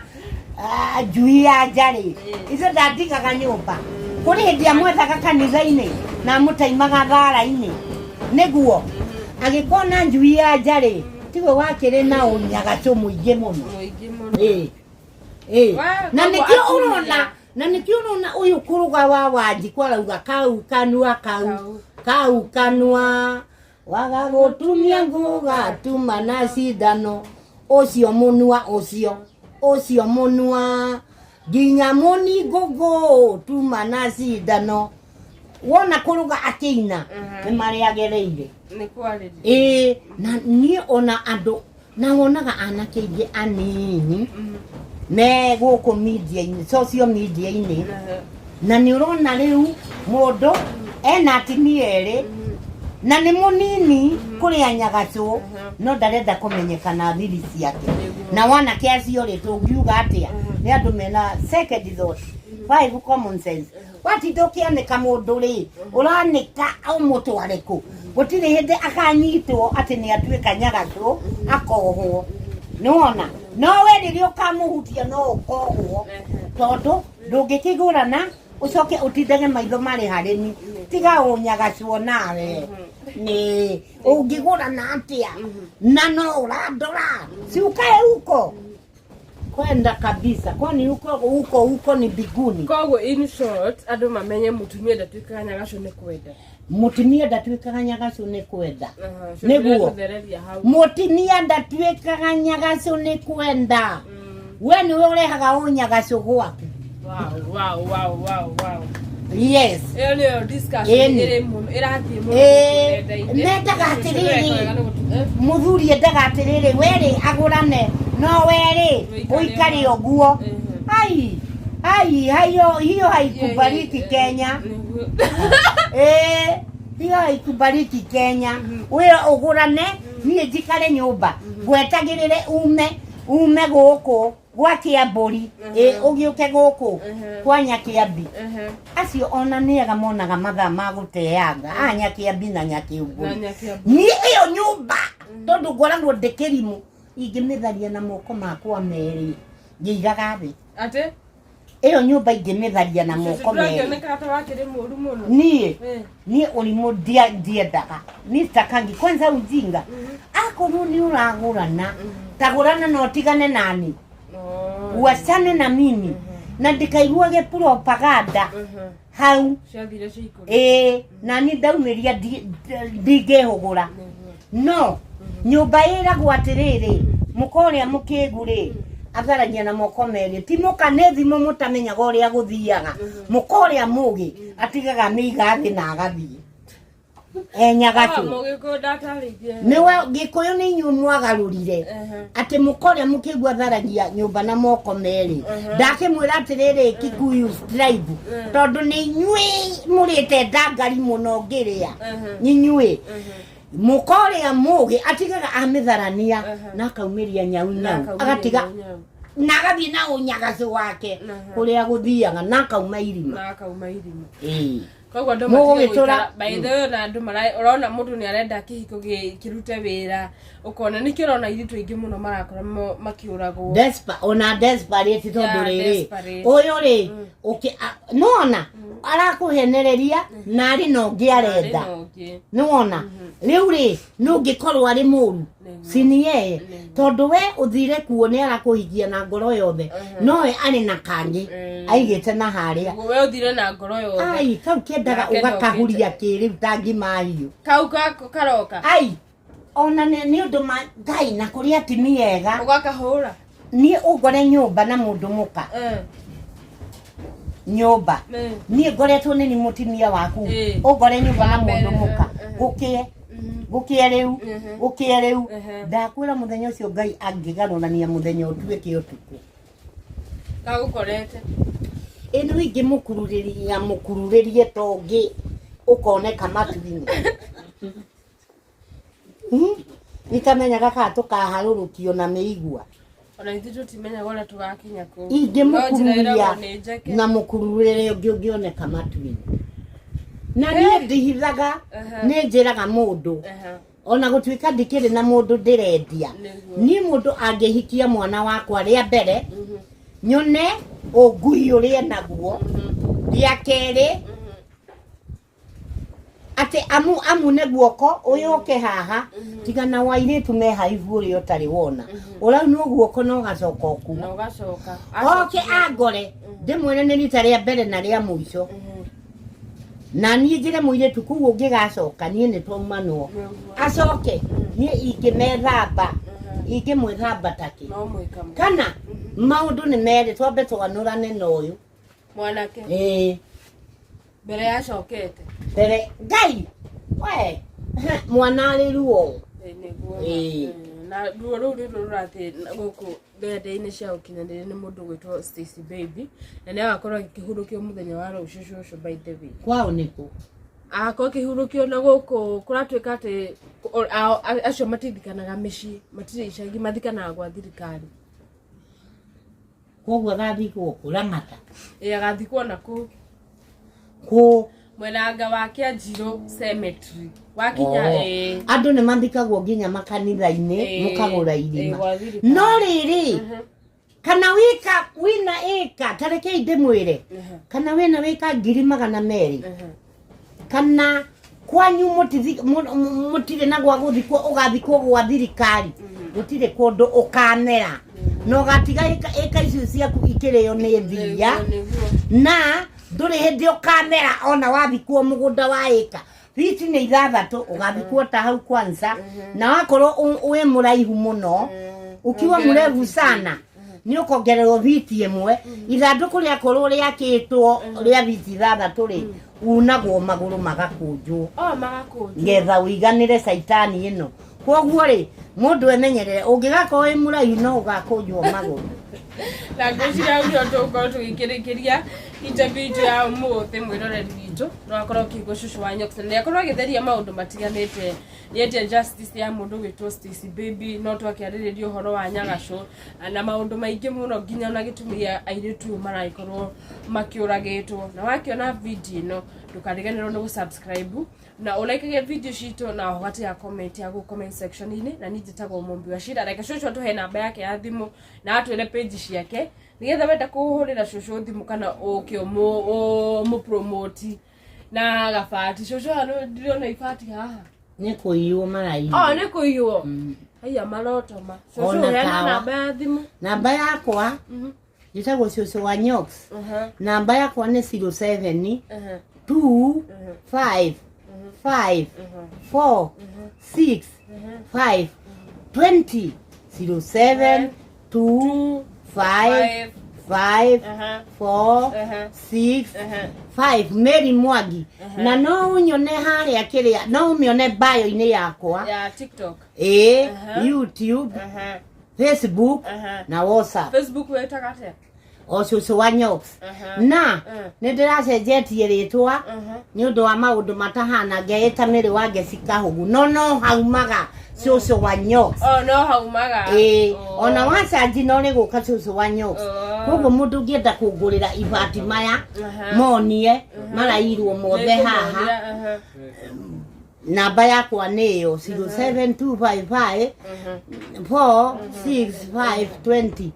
ah, njui ya njarĩ ithuĩ ndandigaga nyũmba kũrĩ hĩndĩ amwethaga kanitha-inĩ na amũtaimaga thara-inĩ nĩguo agĩkona njui ya njarĩ tiwe wakĩrĩ na ũnyagacũ mũingĩ mũno Mũingĩ mũno. Ĩ, ĩ. We, na koguo nĩkĩo atumia- ũrona na nĩkĩo ũrona ũyũ kũrũga wa wanji kwarauga kau kanua kau Kau. kau kanua waga gũtumia ngũgatuma na cindano ũcio mũnua ũcio ũcio mũnua nginya mũningo ngũtuma na cindano wona kũrũga akĩina nĩ marĩa agereire Nĩ kwarĩria. ĩĩ na niĩ ona andũ na wonaga anake aingĩ anini me gũkũ media-inĩ social media-inĩ Ehe. na nĩ ũrona rĩu mũndũ ena atumia erĩ na nĩ mũnini kũrĩa nyagacũ no ndarenda kũmenyekana thiri ciake na wanake acio rĩ tũngiuga atĩa nĩ andũ mena second thought five common sense watinda ũkĩanĩka mũndũ rĩ ũranĩka ũmũtware kũ gũtirĩ hĩndĩ akanyitwo atĩ nĩ atuĩka nyagacũ akohwo nĩwona no we rĩrĩa ũkamũhutia no ũkohwo tondũ ndũngĩkĩgũrana ũcoke ũtindage maitho marĩ harĩ ni tiga ũnyagacwo nawe nĩ ũngĩgũrana atĩa na no ũrandora si ukae huko kwenda kabisa kwani huko huko huko ni biguni Koguo in short andũ mamenye mũtumia ndatuĩkaga nyagacũ nĩ kwenda. mũtumia ndatuĩkaga nyagacũ nĩ kwenda Aha, Nĩguo. tũthereria hau. mũtumia ndatuĩkaga nyagacũ nĩ kwenda we nĩwe ũrehaga ũnyagacũ gwaku Wow, wow, wow, wow, wow. yes Ĩyo nĩyo discussion Ĩni. ĩrĩ mũno ĩrathiĩ mũno Ĩĩ, gũkũ nenda-inĩ. mendaga atĩrĩrĩ. Wega nĩ gũtu- eh, muthuri endaga atiriri weri agurane no weri Ũikare uikare ũguo Mhm. ai ai hayo hiyo haikubariki Ĩyo, ĩyo, Kenya nĩguo. eh hiyo haikubariki Kenya we ũgũrane niĩ njikare nyũmba ngwetagĩrĩre ume ume gũkũ gwa kĩambũri ĩ ũgĩũke gũkũ Mhm. kwa nyakĩambi Ehe. acio ona nĩega monaga mathaa ma gũteanga a nyakĩambi na Na nyakĩũmbũri nyakĩambu. niĩ ĩyo nyũmba tondũ ngoragwo ndĩ kĩrimũ ingĩmĩtharia na moko makwa merĩ ngĩigaga thĩ Atĩ? ĩyo nyũmba ingĩmĩtharia na moko merĩ Ndũrakĩoneka ta wakĩrĩ mũru mũno. niĩ Eh. niĩ ũrimũ ndiendaga niĩ sitakangi kwanza ujinga akorwo nĩ ũragũrana tagũrana na ũtigane nani Oh. uachane na mimi na ndikaiguage propaganda Mhm. hau Ciathire cia ikũmi. ĩĩ nani ndaumĩria ndingĩhũgũra Nĩguo. no nyũmba ĩragwo atĩrĩrĩ mũka ũrĩa mũkĩgu rĩ atharagia na moko merĩ ti mũka nĩ thimũ mũtamenyaga ũrĩa gũthiaga mũka ũrĩa mũgĩ atigaga mĩiga thĩ na agathiĩ enyagacũ Ah, Mũgĩkũyũ ndatarĩirie. nĩwe gĩkũyũ nĩ inyuĩ mwagarũrire Ehe. atĩ mũka ũrĩa mũkĩgu atharagia nyũmba na moko merĩ ndakĩmwĩra atĩrĩrĩ kikuyu tribe tondũ nĩ inyuĩ mũrĩte ndangari mũno ngĩrĩa Mhm. inyuĩ Mhm. mũka ũrĩa mũgĩ atigaga amĩtharania Mhm. na akaumĩria nyau Na nyau akaumĩria agatiga nyau nyau. na agathiĩ na ũnyagacũ wake Mhm. kũrĩa gũthiaga na akauma irima Na akauma irima. Ĩĩ. Koguo andũ Mũgũgĩtũra- matige gũikara by the way ona andũ mara ũrona mũndũ nĩ arenda kĩhiko kĩrute wĩra ũkona nĩkĩo ũrona airĩtu aingĩ mũno marakora makĩũragwo. Ona desperate tondũ Yeah, rĩrĩ desperate. ũyũ rĩ nĩwona arakũhenereria na arĩ na ũngĩ arenda Arĩ na ũngĩ. nĩwona rĩu rĩ nũngĩkorwo arĩ mũru Si ni yeye tondũ we ũthire kuo nĩ arakũhikia na ngoro yothe nowe arĩ na kangĩ aigĩte na harĩa. We ũthire na ngoro yothe. Ai, kau kendaga Nake ũgakahuria kĩrĩu ta ngima hiũ. Kau karoka. Ai, ona nĩ ũndũ ma Ngai na kũrĩ atumia ega. Ũgakahũra. Niĩ ũngore nyũmba na mũndũ mũka nyũmba niĩ ngoretwo nĩ ni mũtumia waku ũngore nyũmba na mũndũ mũka gũkĩe gũkĩe rĩu gũkĩe rĩu ndakwĩra mũthenya ũcio Ngai angĩgarũrania mũthenya ũtuĩke ũtukũ. Gagũkorete. Ĩno ingĩmũkururĩria mũkururĩrie ta ũngĩ ũkoneka matu-inĩ. Itamenyaga kana tũkaharũrũkio na mĩigua. Ona ithuĩ tũtimenyaga ũrĩa tũgakinya kũu. Ingĩmũkururia No njĩra ĩragwo nĩ njeke. Na mũkururĩre ũngĩ ũngĩoneka matu-inĩ. Na niĩ ndihithaga, nĩ njĩraga mũndũ ona gũtuĩka ndikĩrĩ na mũndũ ndĩrendia. Niĩ mũndũ angĩhikia mwana wakwa rĩa mbere nyone ũngui ũrĩa naguo, rĩa kerĩ atĩ amu amune guoko ũyũ ũke haha tiga na wairĩtu me haibu ũrĩa ũtarĩ wona ũraunwo guoko na ũgacoka ũkuo Na ũgacoka. Oke angore ndĩmwĩre nĩ rita rĩa mbere na rĩa mũico na niĩ njĩre mũirĩtu kũu ũngĩgacoka niĩ nĩ twaumanwo acoke niĩ ingĩmethamba ingĩmwĩthamba takĩ No mwĩka mũ. Kana maũndũ nĩ merĩ twambe twanũrane na ũyũ Mwanake. Ĩĩ. Mbere yacokete. Mbere Ngai we mwana arĩ ruo. Ĩ, nĩguo. Ĩĩ. Na ruo rũu nĩruo rũrathiĩ gũkũ nenda-inĩ cia ũkinyanĩria nĩ mũndũ ũgwĩtwo Stacy Baby na nĩ agakorwo agĩkĩhurũkio mũthenya wa rũciũ cũcũ, by the way. Kwao nĩkũ? Agakorwo akĩhurũkio na gũkũ kũratuĩka atĩ acio matithikanaga mĩciĩ, matirĩ icagi, mathikanaga gwa thirikari. Koguo agathikwo kũ? Lang'ata? Ĩ, agathikwo na kũu. Kũ? Mwenanga wa Kĩanjirũ cemetery wakinya. Oh. Ĩ. Andũ nĩ mathikagwo nginya makanitha-inĩ. Mũkagũra irima. Gwa thirikari. No rĩrĩ, kana wĩka wĩna ĩka, ta rekei ndĩmwĩre, kana wĩna wĩka 200,000 kana kwanyu mũtirĩ na gwa gũthikwo, ũgathikwo gwa thirikari, gũtirĩ kũndũ ũkamera na ũgatiga ĩka icio ciaku ikĩrĩo nĩ thiia. Na ndũrĩ hĩndĩ ũkamera ona wathikwo mũgũnda wa ĩka fiti nĩ 6 ũgathikwo ta hau kwanza, na wakorwo wĩ mũraihu mũno, ukiwa mrefu sana, nĩ ũkongererwo fiti 1. Ithandũkũ rĩakorwo rĩakĩtwo rĩa fiti 6 rĩ, unagwo magũrũ magakũnjwo. Oh, magakũnjwo. Ngetha ũiganĩre caitani ĩno. Koguo rĩ, mũndũ emenyerere, ũngĩgakorwo wĩ mũraihu no ũgakũnjwo magũrũ. Na ngwĩciria hau nĩho tũgũkorwo tũgĩkĩrĩkĩria interview itũ ya ũmũthĩ. Mwĩroreri witũ no akorwo ũkĩigua cũcũ wa Nyox na nĩakorwo agĩtheria maũndũ matiganĩte, nĩendia justice ya mũndũ gwĩtwo Stacy Baby, no twakĩarĩrĩria ũhoro wa Nyagacũ na maũndũ maingĩ mũno, nginya ona gĩtũmi gĩa airĩtu maragĩkorwo makĩũragĩtwo. Na wakĩona video ĩno, ndũkariganĩrwo nĩ gũsubscribe na ũlaikage video citũ na ũgatiga comment yaku comment section-inĩ. Na niĩ njĩtagwo Mũmbi wa Cira. Reke cũcũ atũhe namba yake ya thimũ na atwĩre page ciake, nĩgetha wenda kũhũrĩra cũcũ thimũ kana ũke ũmũpromote na gabati. Cũcũ, haha ndĩrona ibati haha. Nĩ kũiywo maraiywo. Oh, nĩ kũiywo. Haiya, marotoma cũcũ. Ona Heana tawa. namba ya thimũ. Namba yakwa njĩtagwo cũcũ wa Nyox. Namba yakwa nĩ 07 2 5 5 4 6 5 20, 07 2 2 5 5 4 6 5. Mary Mwangi. Na no ũnyone harĩa kĩrĩa, no ũmĩone bio-inĩ yakwa ya TikTok. Ĩĩ. YouTube, Facebook na WhatsApp. Facebook wetaga atĩa? O cũcũ wa Nyox. Na nĩ ndĩracenjetie rĩtwa nĩ ũndũ wa maũndũ matahana, ngeĩta Mĩrĩ wa Ngeci Kahũgu, no no haumaga cũcũ wa Nyox. Oh, no haumaga. Ĩĩ. Oh. Ona wacanji no rĩgũka cũcũ wa Nyox. Oh. Koguo mũndũ ũngĩenda kũngũrĩra ibati maya monie marairwo mothe haha. Nĩngũmonia, aha. Namba yakwa nĩ ĩyo 07255 46520.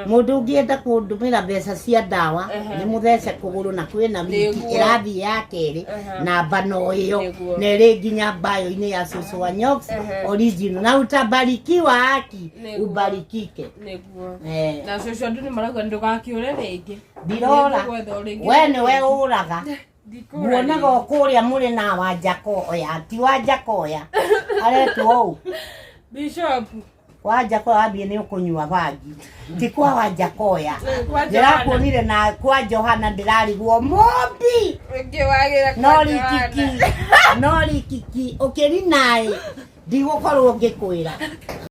Mũndũ ũngĩenda kũndũmĩra mbeca cia ndawa nĩ mũthece kũgũrũ na kwĩna wiki ĩrathiĩ ya kerĩ, namba no ĩyo. Na ĩrĩ nginya mbayo-inĩ ya cũcũ wa Nyox original, na utabarikiwa haki. Ubarikike. Nĩguo. Na cũcũ, andũ nĩ marauga ndũgakiũre rĩngĩ. Ndirora. Nĩngũgwetha o rĩngĩ. We nĩwe ũraga. Ndikũra. Muonaga o kũrĩa mũrĩ na Wanjakoya, ti Wanjakoya aretwo ũũ. Bishop. Wanjakoya wambie nĩ ũkũnyua bangi, ti kwa Wanjakoya. Kwa Johana. Ndĩrakuonire na kwa Johana, ndĩrarigwo mũmbi. Ũngĩ wagĩra no kwa rikiki Johana. No rikiki ũkĩrinaĩ ndigũkorwo ngĩkwĩra.